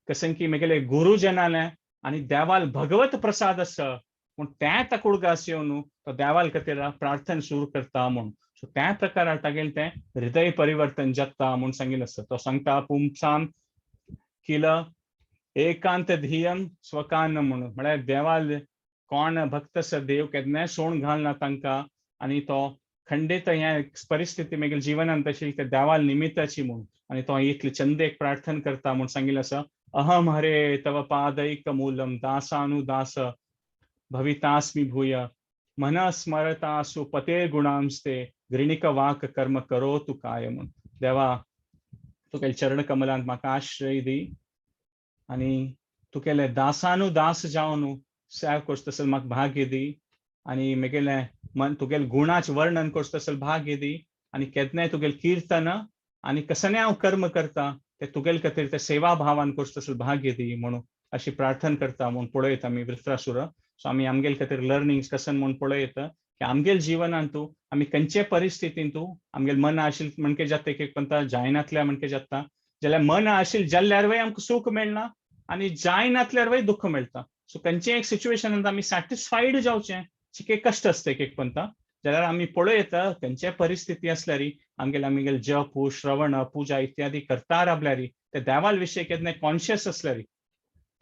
कसं की मेगेले गुरुजनाले आनी देवाल भगवत प्रसाद आसा पूण त्या ताका उडगास येवन तो देवाल खातीर प्रार्थना सुरू करता म्हूण. सो त्या प्रकारार तागेलें तें हृदय परिवर्तन जाता म्हूण सांगिल्लें आसा. तो सांगता पुंसाम किल एकांत धियम स्वकान म्हणून, म्हळ्यार देवाल कोण भक्त आसा देव केन्नाय सोण घालना तांकां आनी तो खंडीत ह्या परिस्थिती मागीर जिवनांत आशिल्ली ते देवाल निमित्ताची म्हूण. आनी तो इतले चंद एक प्रार्थना करता म्हूण सांगिल्लें आसा. अहम हरे तव पादैक मूलम दासानुदास भवितास्मि भूय मन स्मरतासु पते गुणांस्ते गृणिक वाक कर्म करोतु काय म्हूण. देवा तुगेले चरण कमलांत म्हाका आश्रय दी आनी तुगेले दासानुदास जावन सेव करचो तसो म्हाका भाग्य दी आनी म्हगेलें मन तुगेले गुणाचें वर्णन करचो तसो भाग्य दी आनी केन्नाय तुगेलें किर्तन आनी कसलें हांव कर्म करता ते तुगेले खातीर ते सेवा भावान करचो तसो भाग्य दी म्हणून अशी प्रार्थना करता म्हूण पळयता आमी वृत्रासुर. सो आमी आमगेले खातीर लर्निंग्स कसन म्हूण पळयता की आमगेले जिवनांतू आमी खंयचे परिस्थितींतू आमगेले मन आशिल्लें म्हणके जाता एक एक पंता जायनातल्या म्हणके जाता, जाल्यार मन आशिल्लें जाल्यार वय आमकां सूख मेळना आनी जायनातल्यार वय दुख्ख मेळटा. सो खंयचे एक सिच्युएशनांत आमी सॅटिस्फायड जावचें चिके कश्ट आसता एक एक पंता, जाल्यार आमी पळयता खंयचे परिस्थिती आसल्यार आमगेले आमगेले जप श्रवण पुजा इत्यादी करता राबल्यार ते देवाल विशय केन्ना कॉन्शियस आसल्यार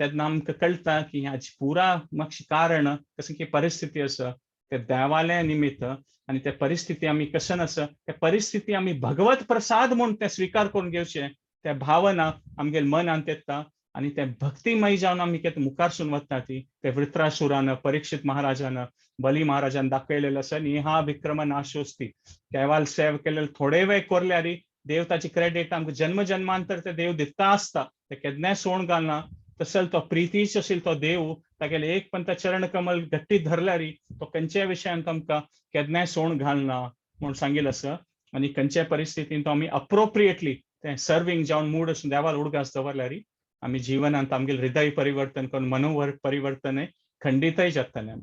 तेन्ना आमकां कळटा की हाची पुरा मातशी कारण कशें की परिस्थिती आसा ते देवाले निमित्त आनी ते परिस्थिती आमी कशन आसा ते परिस्थिती आमी भगवत प्रसाद म्हूण ते स्विकार करून घेवचे त्या भावना आमगेले मनांत येता आनी तें भक्तिमय जावन आमी कितें मुखार सून वता ती ते वृत्रासुरान, परीक्षित महाराजान, बली महाराजान दाखयलेलें आसा. निहा विक्रम नाशोस्ती, केवाल सेव केलेले थोडे वेळ कोरल्यारी देव ताची क्रेडिट आमकां जन्म जन्मांतर ते देव दिता आसता, ते केन्नाय सोण घालना. तसल तो प्रितीच आशिल्लो तो देव तागेले एक पंत चरण कमल घट्टी धरल्यारी तो खंयच्याय विशयान आमकां केन्नाय सोण घालना म्हूण सांगिल्लें आसा. आनी खंयच्याय परिस्थितीन तो आमी अप्रोप्रिएटली तें सर्वींग जावन मूड आसून देवाल उडगास दवरल्यारी आमी जिवनांत आमगेलें हृदय परिवर्तन करून मनोवर परिवर्तन खंडीतय जातलें.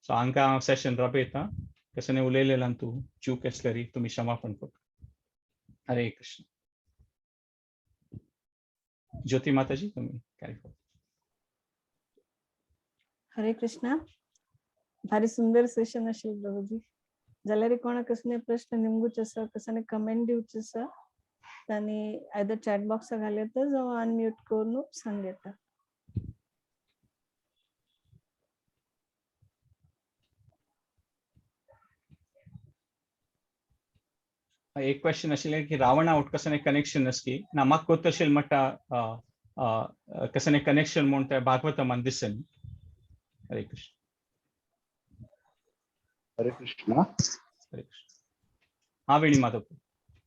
सो हांकां हांव सेशन राबयता. कसने उलयलेल्यान तूं चूक आसल्यारी तुमी क्षमापण कर. हरे कृष्ण. ज्योती माताजी तुम्ही कॅरी करा. हरे कृष्णा. भारी सुंदर सेशन आशिल्लें प्रभुजी. जाल्यार कोणा कसले प्रश्न निमगूच आसा, कसने कमेंट दिवचे आसा तांणी आयदर चॅट बॉक्सा घाल येता जावं अनम्यूट करून सांग येता. एक क्वेश्चन आशिल्लें की रावणा आवट कसने कनेक्शन आसकी ना, म्हाका कोत अशें म्हणटा कसने कनेक्शन म्हूण तें भागवतमान दिसन. हरे कृष्ण. हरे कृष्ण. हरे कृष्ण. हा वेणी माधव.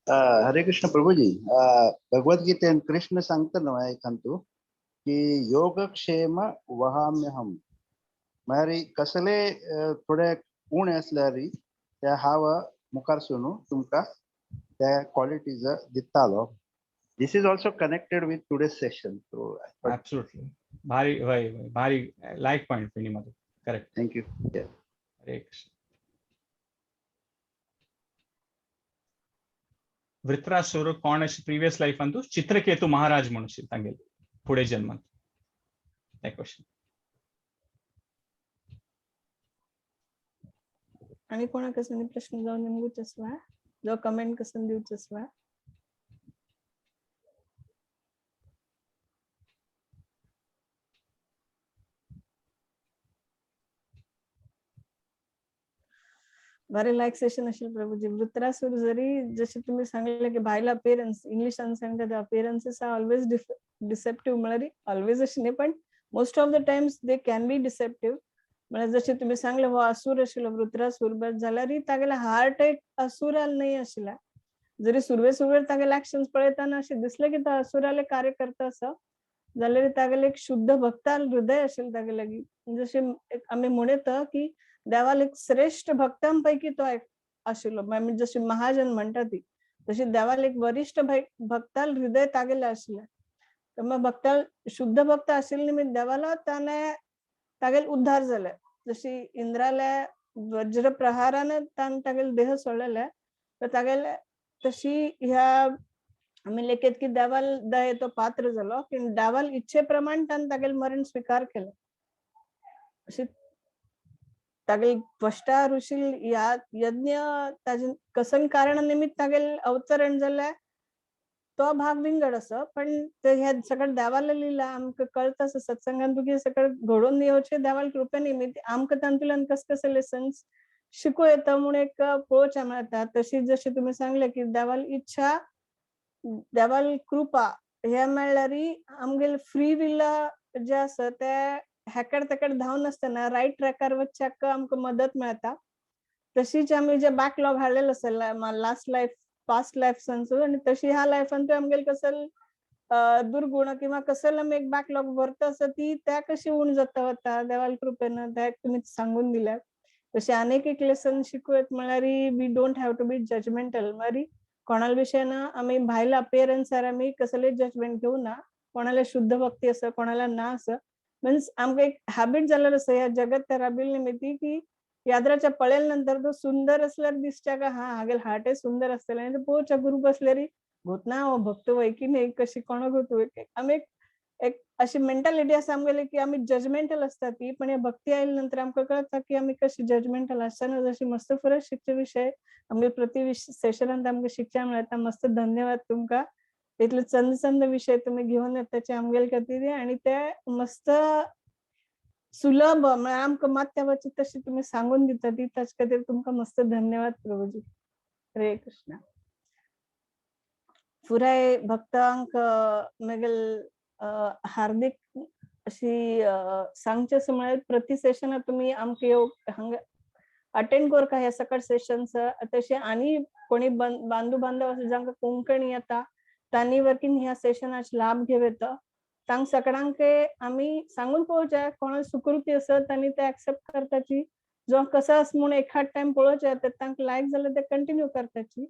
हरे कृष्ण प्रभुजी. भगवद्गीतेन कृष्ण सांगता न्हय एकांतू की योगक्षेम वहाम्यहम, म्हळ्यार कसले थोडे उणे आसल्यार ते हांव मुखार सून तुमकां त्या क्वालिटीज दितालो. This is also connected with today's session. Absolutely भारी, हय भारी like point Veni Madhav. Correct. Thank you. Hare Krishna. Vritrasura कोण अशें प्रिवियस लायफान तूं चित्रकेतू महाराज म्हणून आशिल्लो तांगेले फुडें जन्मांत. तें क्वेश्चन. आणि कोणा कसने प्रश्न जावन निमगूच आसवा जावं कमेंट कसन दिवच आसवा. बरे लायक सेशन आशिल्लें प्रभुजी. वृत्रासूर जरी जशें तुमी सांगलें की भायला अपियरन्स इंग्लिशान सांगता अपियरन्सीस are always deceptive, म्हळ्यार ऑलवेज अशें न्ही पण most of the times they can be deceptive. म्हळ्यार जशें तुमी सांगलें हो आसूर आशिल्लो वृत्रासूर, बट जाल्यारय तागेले हार्ट एक असुराल न्हय आशिल्ला. जरी सुरवे सुरवेर तागेले एक्शन्स पळयतना अशें दिसलें की तो असुराले कार्य करता आसा, जाल्यार तागेले एक शुद्ध भक्ताल हृदय आशिल्लें तागे लागीं. जशें आमी म्हणता की देवाल एक श्रेष्ठ भक्तांपैकी तो एक आशिल्लो, म्हणजे जशी महाजन म्हणटा ती तशी देवाल एक वरिष्ठ भक्ताल हृदय तागेले आशिल्लें. तर मग भक्ताल शुद्ध भक्त आशिल्ले निमित्त देवाला ताणें तागेले उद्धार जाले. जशी इंद्राले वज्र प्रहारान ताणें तागेले देह सोडलेले तर तागेले तशी ह्या आमी लेखित की देवाल दये तो पात्र जालो की देवाल इच्छे प्रमाण ताणें तागेले मरण स्विकार केलें. अशी तागेले त्वष्टा ऋषी ह्या यज्ञ ताजे कसन कारण निमित्त तागेले अवतरण जालें तो भाग विंगड आसा, पण ते ह्या सगळें देवाले लिला आमकां कळता आसा सत्संगान तुगे सगळें घडोवन येवचें देवाल कृपे निमित्त आमकां तातूंतल्यान कस कशें लेसन्स शिकूं येता म्हूण एक पळोवचें मेळटा. तशी जशें तुमी सांगलें की देवाल इच्छा देवाल कृपा हे मेळ्ळ्यार आमगेले फ्री विला जे आसा ते हेकड तेकड धांव नासतना रायट ट्रॅकार वचच्याक आमकां मदत मेळटा. तशीच आमी जे बॅकलॉग हाडलेलो आसा लास्ट लायफ पास्ट लायफांचो आनी तशी ह्या लायफान आमगेले कसल दुर्गुण किंवा कसल आमी एक बॅकलॉग भरता आसा ती त्या कशी उण जाता वता देवाल कृपेन त्या तुमी सांगून दिल्या. तशें आनीक एक लेसन शिकूं येता म्हळ्यार we don't have to be judgemental. म्हळ्यार कोणाल विशयान आमी भायल्या अपियरन्सार आमी कसलेय जजमेंट घेवना, कोणाला शुद्ध भक्ती आसा कोणाला ना आसा. मिन्स आमकां एक हॅबिट जाल्लेलो आसा ह्या जगत त्या राबिल निमित्ती की याद्राच्या पळयल्या नंतर तो सुंदर असल्यार दिसच्या का हा हागेल हार्टय सुंदर आसतलें आनी पळोवच्या ग्रुप आसल्यार गोत ना हो भक्त वय की न्ही कशी कोणा गोत वय. आमी एक अशी मेंटालिटी आसा आमगेली की आमी जजमेंटल आसता ती, पण हे भक्ती आयल्या नंतर आमकां कळता की आमी कशी जजमेंटल आसतना जशी मस्त फरक शिकचे विशय आमगे प्रति सेशनांत आमकां शिकच्या मेळटा. मस्त धन्यवाद तुमकां, इतले चंद चंद विशय तुमी घेवन येता ताचे आमगेले खातीर आनी ते मस्त सुलभ म्हळ्यार आमकां मात्या वचत तशें तुमी सांगून दिता ती, ताचे खातीर तुमकां मस्त धन्यवाद प्रभुजी. हरे कृष्णा. पुराय भक्तांक मागीर हार्दिक अशी सांगचें अशें म्हळ्यार प्रति सेशना तुमी आमकां येवंक हांगा अटेंड करका ह्या सकट सेशन्स. तशें आनी कोणी बांदू बांधव आसा जांकां कोंकणी येता तांणी वर्कीन ह्या सेशनाचे लाभ घेवं येता. तांकां सगळ्यांक आमी सांगून पळोवचें, कोणा सुकृती आसत तांणी ते एक्सेप्ट करताची, जो कसो आसा म्हूण एखाद टायम पळोवचें, तर तांकां लायक जाल्यार ते कंटिन्यू करताची.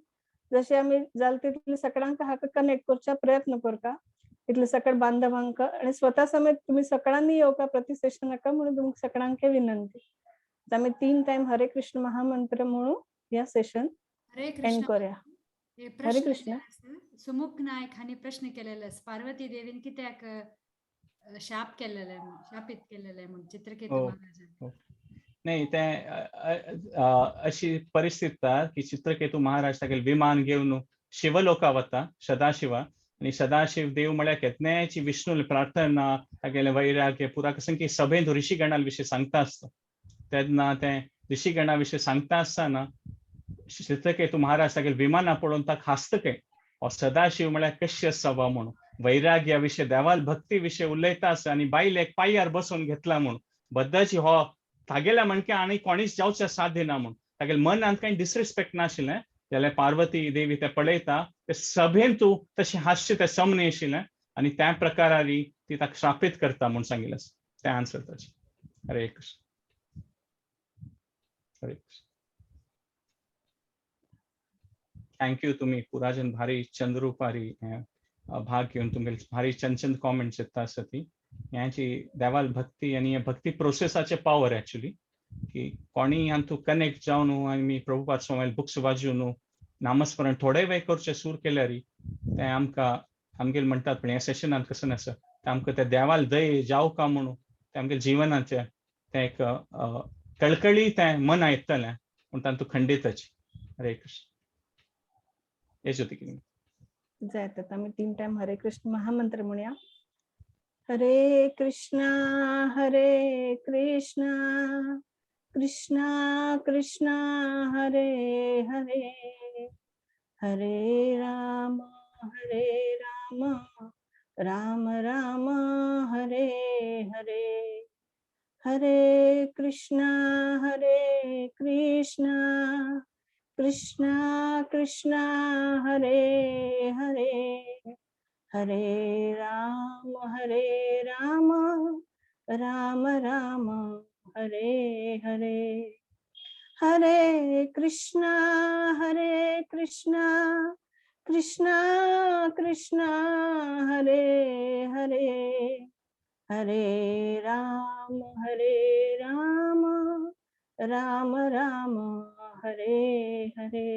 जशें आमी जालें तितले सगळ्यांक हाका कनेक्ट करच्या प्रयत्न करता इतले सकट बांधवांक, आणि स्वतः समेत तुम्ही सगळ्यांनी येवका प्रति सेशनाका म्हणून तुमकां सगळ्यांक विनंती. आमी 3 टायम हरे कृष्ण महामंत्र म्हणून ह्या सेशन हरे एंड कृष्ण. करूया. हे हरे प्रश्न कृष्ण. सुमुख नायक हांणी प्रश्न केलेले, पार्वती देवीन कित्याक शाप केलेले, शापित केलेले म्हूण चित्रकेतू महाराजान. नाही, ते अशी परिस्थिती की चित्रकेतू महाराज तागेले विमान घेवन शिवलोका वता सदाशिवा, आनी सदाशिव देव म्हळ्यार केदनेची विष्णू प्रार्थना तागेले वैराग्य पुरा कसं की सभेंत ऋषीगणा विशीं सांगता आसता. तेन्ना ते ऋषीगणा विशीं सांगता आसतना चित्रकेतू महाराज तागेले विमाना पळोवन ताका हांसता काय हो सदाशिव म्हळ्यार कशी आसा वा म्हणून, वैराग्या विशीं देवाल भक्ती विशीं उलयता आसा आनी बायलेक पांयार बसोवन घेतला म्हणून, बद्दाची हो तागेल्या म्हणके आनी कोणीच जावचें साध्य ना म्हणून तागेल्या मनांत कांय डिसरिस्पेक्ट नाशिल्लें. जाल्यार पार्वती देवी ते पळयता ते सभेन तूं तशें हांसचें तें समने आशिल्लें आनी त्या प्रकारारी ती ताका श्रापीत करता म्हूण सांगिल्लें आसा. तें आन्सर ताचें. हरे कृष्ण. हरे कृष्ण. Thank you तुमी पुराजन भारी चंद्रुपारी भाग घेवन तुमगेले भारी चंद चंद कॉमेंट्स येता आसा ती ह्याची देवाल भक्ती आनी भक्ती प्रोसेसाचे पावर एक्चुअली की कोणी हातूंत कनेक्ट जावन आनी प्रभुपाद स्वामी बुक्स वाजून नामस्मरण थोडे वेळ करचें सूर केल्यार तें आमकां आमगेले म्हणटात पण ह्या सेशनान कसं आसा तें आमकां त्या देवाल दय जावका म्हणून तें आमगेले जिवनाचें तें एक कळकळी तें मना येतलें पूण तातूंत खंडीतच. हरे कृष्ण. हे ज्योती कितें जायतात आमी 3 टायम हरे कृष्ण महामंत्र म्हणया. हरे कृष्णा हरे कृष्णा कृष्णा कृष्णा हरे हरे, हरे राम हरे राम राम राम हरे हरे, हरे कृष्णा हरे कृष्णा कृष्णा कृष्णा हरे हरे, हरे राम हरे राम राम राम हरे हरे, हरे कृष्णा हरे कृष्णा कृष्णा कृष्णा हरे हरे, हरे राम हरे राम राम राम हरे हरे.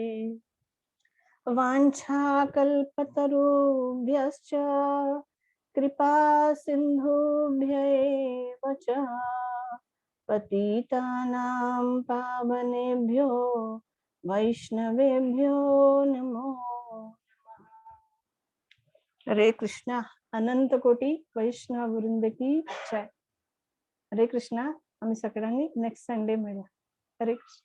वाञ्छाकल्पतरुभ्यश्च कृपा सिन्धुभ्य एव च पतितानां पावनेभ्यो वैष्णवेभ्यो नमो नमः. हरे कृष्णा. अनंत कोटी वैष्णव वृंद की जय. हरे कृष्णा. आम्ही सगळ्यांनी नेक्स्ट संडे मिळूया. हरे कृष्ण.